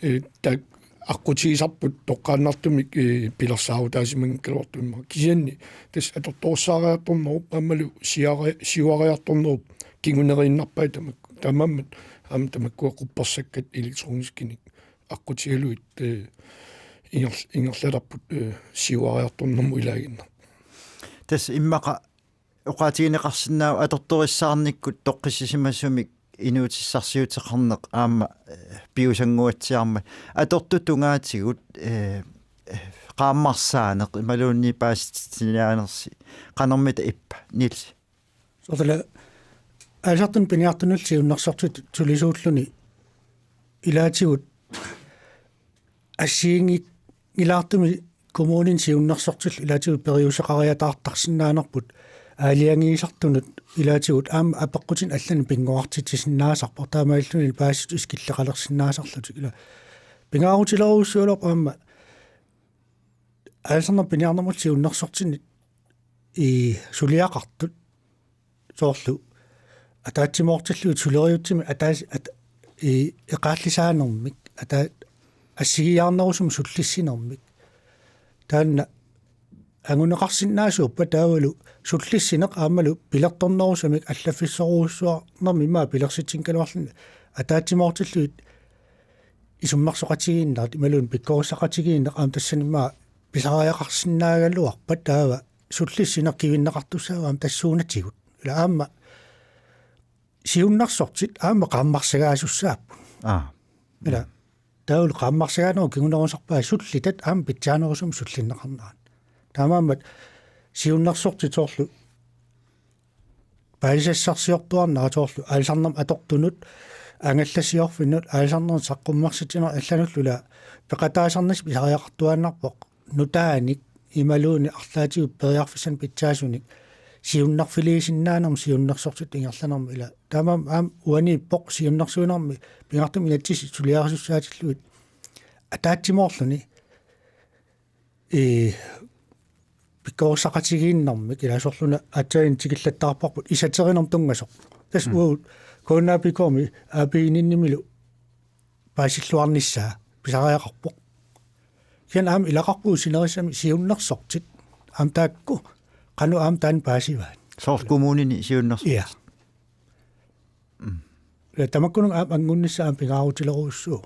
eh, taakku aqqutigisarput toqqaannartumik, eh, pilersaarutaasimanngikkaluartoq immaqa. Kisianni tassa atortorissaariartornerup aammalu siuari-, siuariartornerup kinguneriinnarpai tamakku. Taamaammat aamma tamakkua quppersakkat elektroniskinik aqqutigalugit, eh, inger-, ingerlalerput, eh, siuariartornermut ilaaginnarpoq. Tassa immaqa oqaatigineqarsinnaavoq atortorissaarnikkut toqqissisimasumik inuutissarsiuteqarneq aamma, eh, piusannguatsiarmat. Atortut tungaatigut, eh, eh, qaammarsaaneq imaluunniit paasitsiniaanersi qanermita ippa, Niels? Soorlu aalisartunut piniartunullu siunnersortitut sulisuulluni ilaatigut assigiinngilaartumik kommunini siunnersortillu ilaatigut periuseqariataartarsinnaanerput aalajangiisartunut ilaatigut aamma apeqqutinik allanik pinnguartitsisinnaasarpoq taamaalilluni paasissutut iskilleqalersinnaasarlutik ila pingaarutilerujussuulerpoq aamma aalisarnermut piniarnermullu siunnersortinit suliaqartut soorlu ataatsimoortillugit suleriaatsimi ataas-, at-, i-, eqaallisaanermik, ata-, assigiiaarnerusumik sullissinermik. Taanna anguneqarsinnaasuuppat taavalu sullissineq aammalu pilertornerusumik allaffissorujussuarnermik immaqa pilersitsinngikkaluarluni ataatsimoortillugit isummersoqatigiinnerat imaluunniit pikkorissaqatigiinneq aamma tassani immaqa pisariaqarsinnaagaluarpat taava sullissineq kivinneqartussaavoq aamma tassuunatigut. Ila aamma siunnersortit aamma qaammarsagaasussaappat. Aa. Ila taavalu qaammarsagaanerup kingunerusarpaa sullitat aamma pitsaanerusumik sullinneqarnerat. Taamaammat siunnersortit soorlu paasisassarsiortuarnerat soorlu aalisarnermut atortunut, angallassiorfinnut, aalisarnermut saqqummersitsinerit allanullu ila peqataasarnissaq pisariaqartuaannarpoq nutaanik imaluunniit arlaatigut periarfissanik pitsaasunik siunnerfiliisinnaanermut siunnersortitut ingerlanermut ila. Taamaammat aamma uaniippoq siunnersuinermi pingaartumik inatsisit suliarisussaatillugu ataatsimoorluni ii, pikkorissaqatigiinnermik ila soorluna aatsaat tikillattaarparput isaterinermut tunngasoq. Tassa Mm. uagut K N A P K-mi A P I-ninnimilu paasilluarnissaa pisariaqarpoq. Kisianni aamma ilaqarpugut sinerissami siunnersortit aamma taakku qanoq aamma taanna paasivaat. Soorlu kommunini siunnersortit. Ja. Mm. Ja, tamakkununnga aamma angunnissaa aamma pingaarutilerujussuuvoq.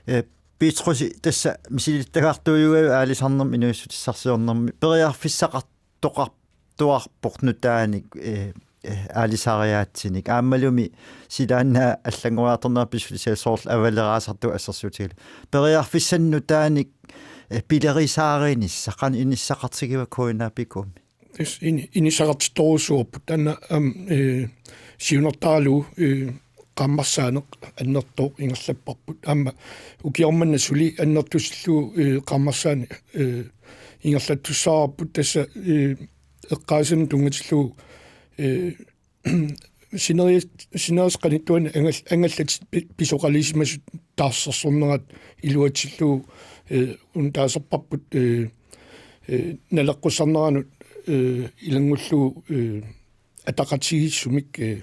Eh, Petrusi tassa misilittagartuujugaluit aalisarnermut inuussutissarsiornermut periarfissaqartoqartuarpoq nutaanik, eh, eh, aalisariaatsinik. Aammalumi silaannaap allanngoriartornera pissusiat soorlu avaleraasartugut assersuutigalugu. Periarfissanik nutaanik, eh, pilerisaarinissaq qanoq inissaqartigiva K N A P K-mi? Tassa ini-, inissaqartittorujussuuarput. Taanna aamma, eh, siunertaralugu, eh, qaammarsaaneq annertooq ingerlapparput. Aamma ukioq manna suli annertusillugu, eh, qaammarsaaneq, eh, ingerlattussaavarput tassa, eh, eqqaasanut tunngatillugu, eh, sineri-, sinerissap qanittuani angal-, angallatit pi-, pisoqalisimasut taarsersornerat iluatsillugu, eh, una taasarparput, eh, eh, naleqqussarneranut, eh, ilanngullugu, eh, ataqatigiissumik, eh,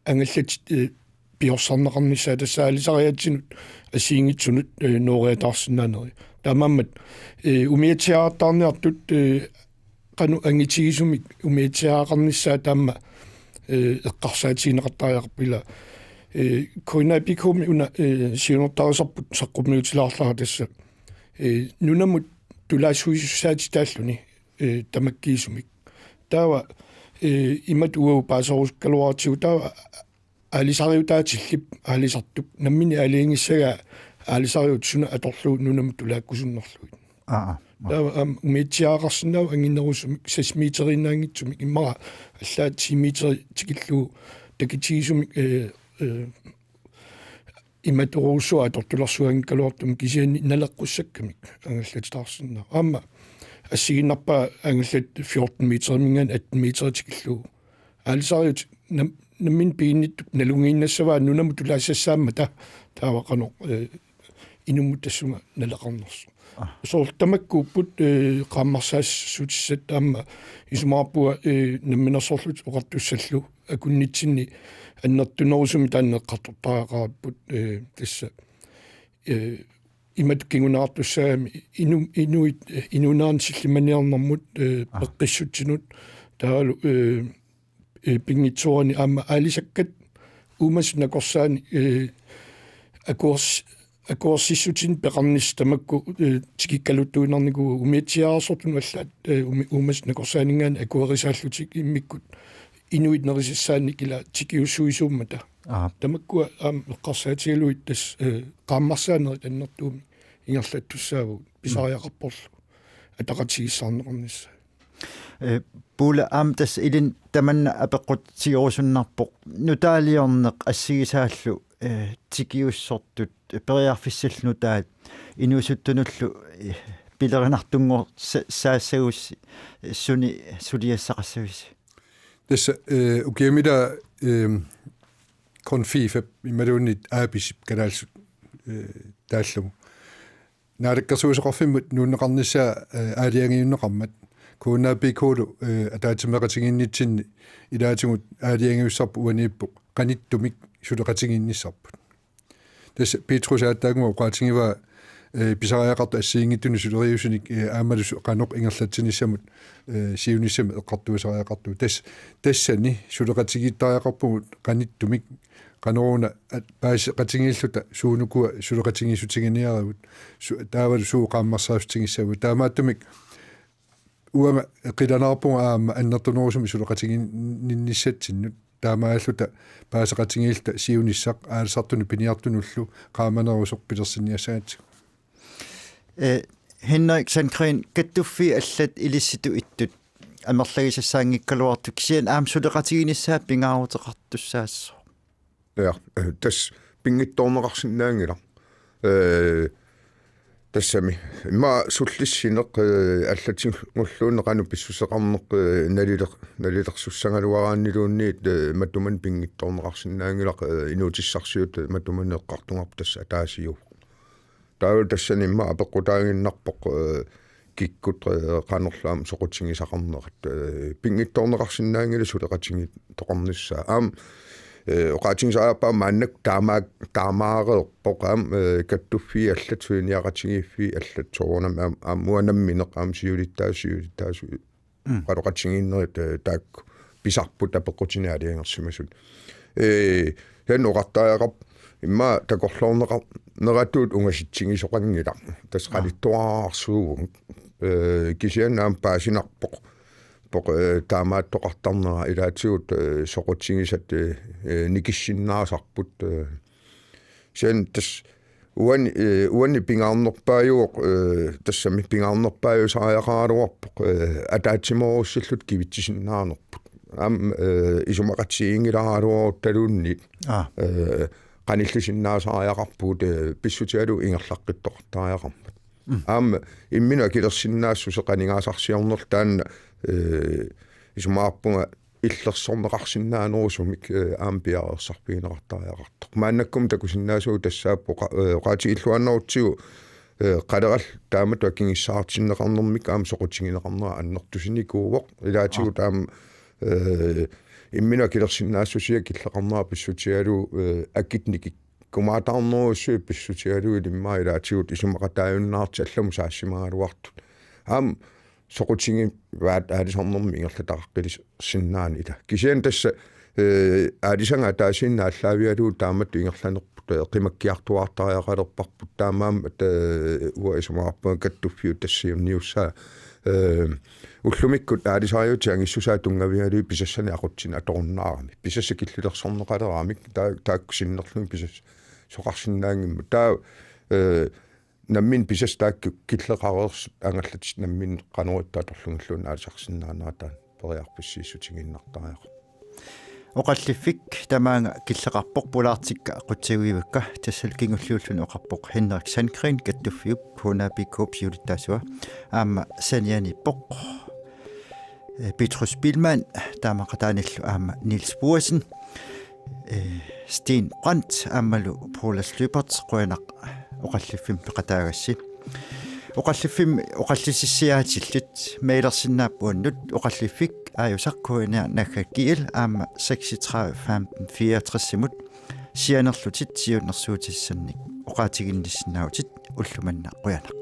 angallatit, eh, piorsarneqarnissaat tassa aalisariaatsinut assigiinngitsunut, eh, nooriataarsinnaaneri. Taamaammat, eh, umiatsiaartaarniartut, eh, qanoq angitigisumik umiatsiaaqarnissaat taama, eh, eqqarsaatigineqartariaqarput ila. Eh, K N A P K-mi una, eh, siunertarisarput saqqummiutilaarlara tassa. Eh, nunamut tulaassuisussaatitaalluni, eh, tamakkiisumik. Taava, eh, imatut uagut paaserusukkaluaratsigu taava aalisariutaatillip aalisartup nammineq aalajangissagaa aalisariutit suna atorlugu nunamut tulaakkusunnerlugit. Aa, aa. Taava aamma umiatsiaaqarsinnaavoq anginerusumik seks meteriinnaanngitsumik immaqa allaat ti meteri tikillugu takitigisumik, eh, eh, imatorujussuaq atortulersugaanngikkaluartumik kisianni naleqqussakkamik angallatitaarsinnaavoq. Aamma assigiinnarpaa angallat fjorten meteriminngaanniit atten meteri tikillugu. Aalisariutit nam-, nammineq piginnittup nalunngiinnassavaa nunamut tulaassassaammata taava qanoq, eh, inummut tassunga naleqarnersoq. Ah. Soorlu tamakkuupput, eh, qaammarsaassutissat aamma isumaqarpunga, eh, Namminersorlutik Oqartussallu akunnitsinni annertunerusumik taanna eqqartortariaqaripput, eh, tassa, eh, imatut kinguneqartussaagami inu-, inuit, eh, inuunerani sillimaniarnermut, eh, Ah. peqqissutsinut taavalu, eh, eh, pinngitsoorani aamma aalisakkat uumasut nakorsaanik, eh, akuers-, akuersissutinik peqarnissaq tamakku, eh, tikikkaluttuinnarnikuupput umiatsiaararsortunut allaat, eh, umi-, uumasut nakorsaaninngaanniit akuerisaallutik immikkut inuit nerisassaannik ila tikiussuisuummata. Aap. Tamakkua aamma eqqarsaatigalugit tassa, eh, qaammarsaanerit annertuumik ingerlattussaavagut pisariaqarporlu ataqatigiissaarneqarnissaa. Eh, Puula, aamma tassa ilinnut tamanna apeqqutigerusunnarpoq nutaaliorneq assigisaallu, eh, tikiussortut periarfissallu nutaat inuusuttunullu, eh, pilerinartunngorsassagussi, eh, suni suliassaqassavisi? Tassa, eh, ukiamila, eh, Grøn FIFA-p imaluunniit A B C-p kalaallisut, eh, taallugu. Naalakkersuisoqarfimmut nuunneqarnissaa, eh, aalajangiunneqarmat. K N A P K-lu, eh, ataatsimeeqatigiinnitsinni ilaatigut aalajangiussarput uaniippoq qanittumik suleqatigiinnissarput. Tassa Petrus aatsaakkuma oqaatigivaa, eh, pisariaqartut assigiinngitsunik suleriusunik, eh, aammalu su-, qanoq ingerlatsinissamut, eh, siunissami eqqartuisariaqartugut. Tas-, tassani suleqatigiittariaqarpugut qanittumik qanoruna at-, paaseqatigiilluta suunukua suleqatigiissutiginiaragut, su-, taavalu suut qaammarsaatigissavagut. Taamaattumik uanga qilanaarpunga aamma annertunerusumik suleqatigiinnissatsinnut, taamaalluta paaseqatigiilluta siunissaq aalisartunut piniartunullu qaamanerusoq pilersinniassagatsigu. Eh, Henrik Sandgreen, kattuffii allat ilissitut ittut amerlagisassaanngikkaluartut, kisianni aamma suleqatigiinnissaa pingaaruteqartussaassooq. Ja, eh, tassa pinngitsoorneqarsinnaanngilaq. Eh, tassami. Immaqa sullissineq, eh, allatigulluunniit qanoq pissuseqarneq, eh, naliler-, nalilersussagaluaraanniluunniit, eh, matumani pinngitsoorneqarsinnaanngilaq, eh, inuutissarsiut, eh, matumani eqqartugarput tassa ataasiuvoq. Taava tassani immaqa apeqqutaaginnarpoq, eh, kikkut, eh, qanorlu aamma soqutigisaqarnerat, eh, pinngitsoorneqarsinnaanngilaq suleqatigiittoqarnissaa. Aamma, eh, oqaatigisariaqarpara maannakkut taama-, taamaareerpoq aamma, eh, kattuffii allat suliniaqatigiiffii allat soorunami aamma, aamma uanga nammineq aamma siulittaasut, siulittaasut Mm. oqaloqatigiinnerit, eh, taakku pisarput apeqqutinik aalajangersimasut. Eh, kisianni oqartariaqarpoq immaqa takorloorneqar-, neratut ungasitsigisoqanngilaq. Tassa Aa. qalittuararsuuvugut. Eh, kisianni aamma paasinarpoq. Poq, eh, taamaattoqartarnera ilaatigut, eh, soqutigisat, eh, eh, nikissinnaasarput, eh. Kisianni tassa uani, eh, uani pingaarnerpaajuvoq, eh, tassami pingaarnerpaajusariaqaraluarpoq, eh, ataatsimoorussilluta kivitsisinnaanerput. Aamma, eh, isumaqatigiinngilaraluaruttaluunniit, Aa. eh, qanillisinnaasariaqarpugut, eh, pissutigalugu ingerlaqqittoqartariaqarmat. Mm. Aamma imminut akilersinnaassuseq aningaasarsiornerlu taanna, eh, isumaqarpunga illersorneqarsinnaanerusumik, eh, aamma piareersarfigineqartariaqartoq. Maannakkut takusinnaasugut tassaapput oqa-, eh, oqaatigilluaannarutsigu, eh, qalerallit taamatut akigissaartinneqarnermik aamma soqutigineqarnera annertusinikuuvoq. Ilaatigut Aa. aamma, eh, imminut akilersinnaassusia killeqarnera pissutigalugu, eh, akit nikikkumaataarnerujussuit pissutigalugit immaqa ilaatigut isumaqataajunnaartut allamut saassimagaluartut. Aamma soqutigivaat aalisarnermi ingerlataqaqqilersinnaaneq ila. Kisianni tassa, eh, aalisagaq ataasiinnaq aallaavigalugu taamatut ingerlanerput, eh, qimakkiartuaartariaqalerparput taamaammat, eh, uanga isumaqarpunga kattuffiup tassiunniussaa, eh, ullumikkut aalisariutit angissusaat tunngavigalugit pisassanik aqutsineq atorunnaarami. Pisassat killilersorneqaleraamik taa-, taakku sinnerlugit pisassoqarsinnaanngimmata. Taava, eh, nammineq pisassat taakku killeqareersut angallatit nammineq qanoq ittoq atorlugilluunniit aalisarsinnaanera taanna periarfissiissutigiinnartariaqarpoq. Oqalliffik tamaanga killeqarpoq, pulaartikka aqutsiguivakka, tassalu kingulliulluni oqarpoq Henrik Sandgreen kattuffiup K N A P K-p siulittaasua, aamma sanianiippoq, eh, Petrus Biilmann, taamaqataanillu aamma Niels Boesen, eh, Steen Brandt aammalu Poul Lars Lyberth, qujanaq oqalliffimmi peqataagassi. Oqalliffimmi oqallisissiaatillit mailersinnaapput uannut oqalliffik aajusaq K N R naggat G L aamma seksogtredive femten fireogtres-imut sianerlutit siunnersuutissannik oqaatiginnissinnaavutit. Ullumanna qujanaq.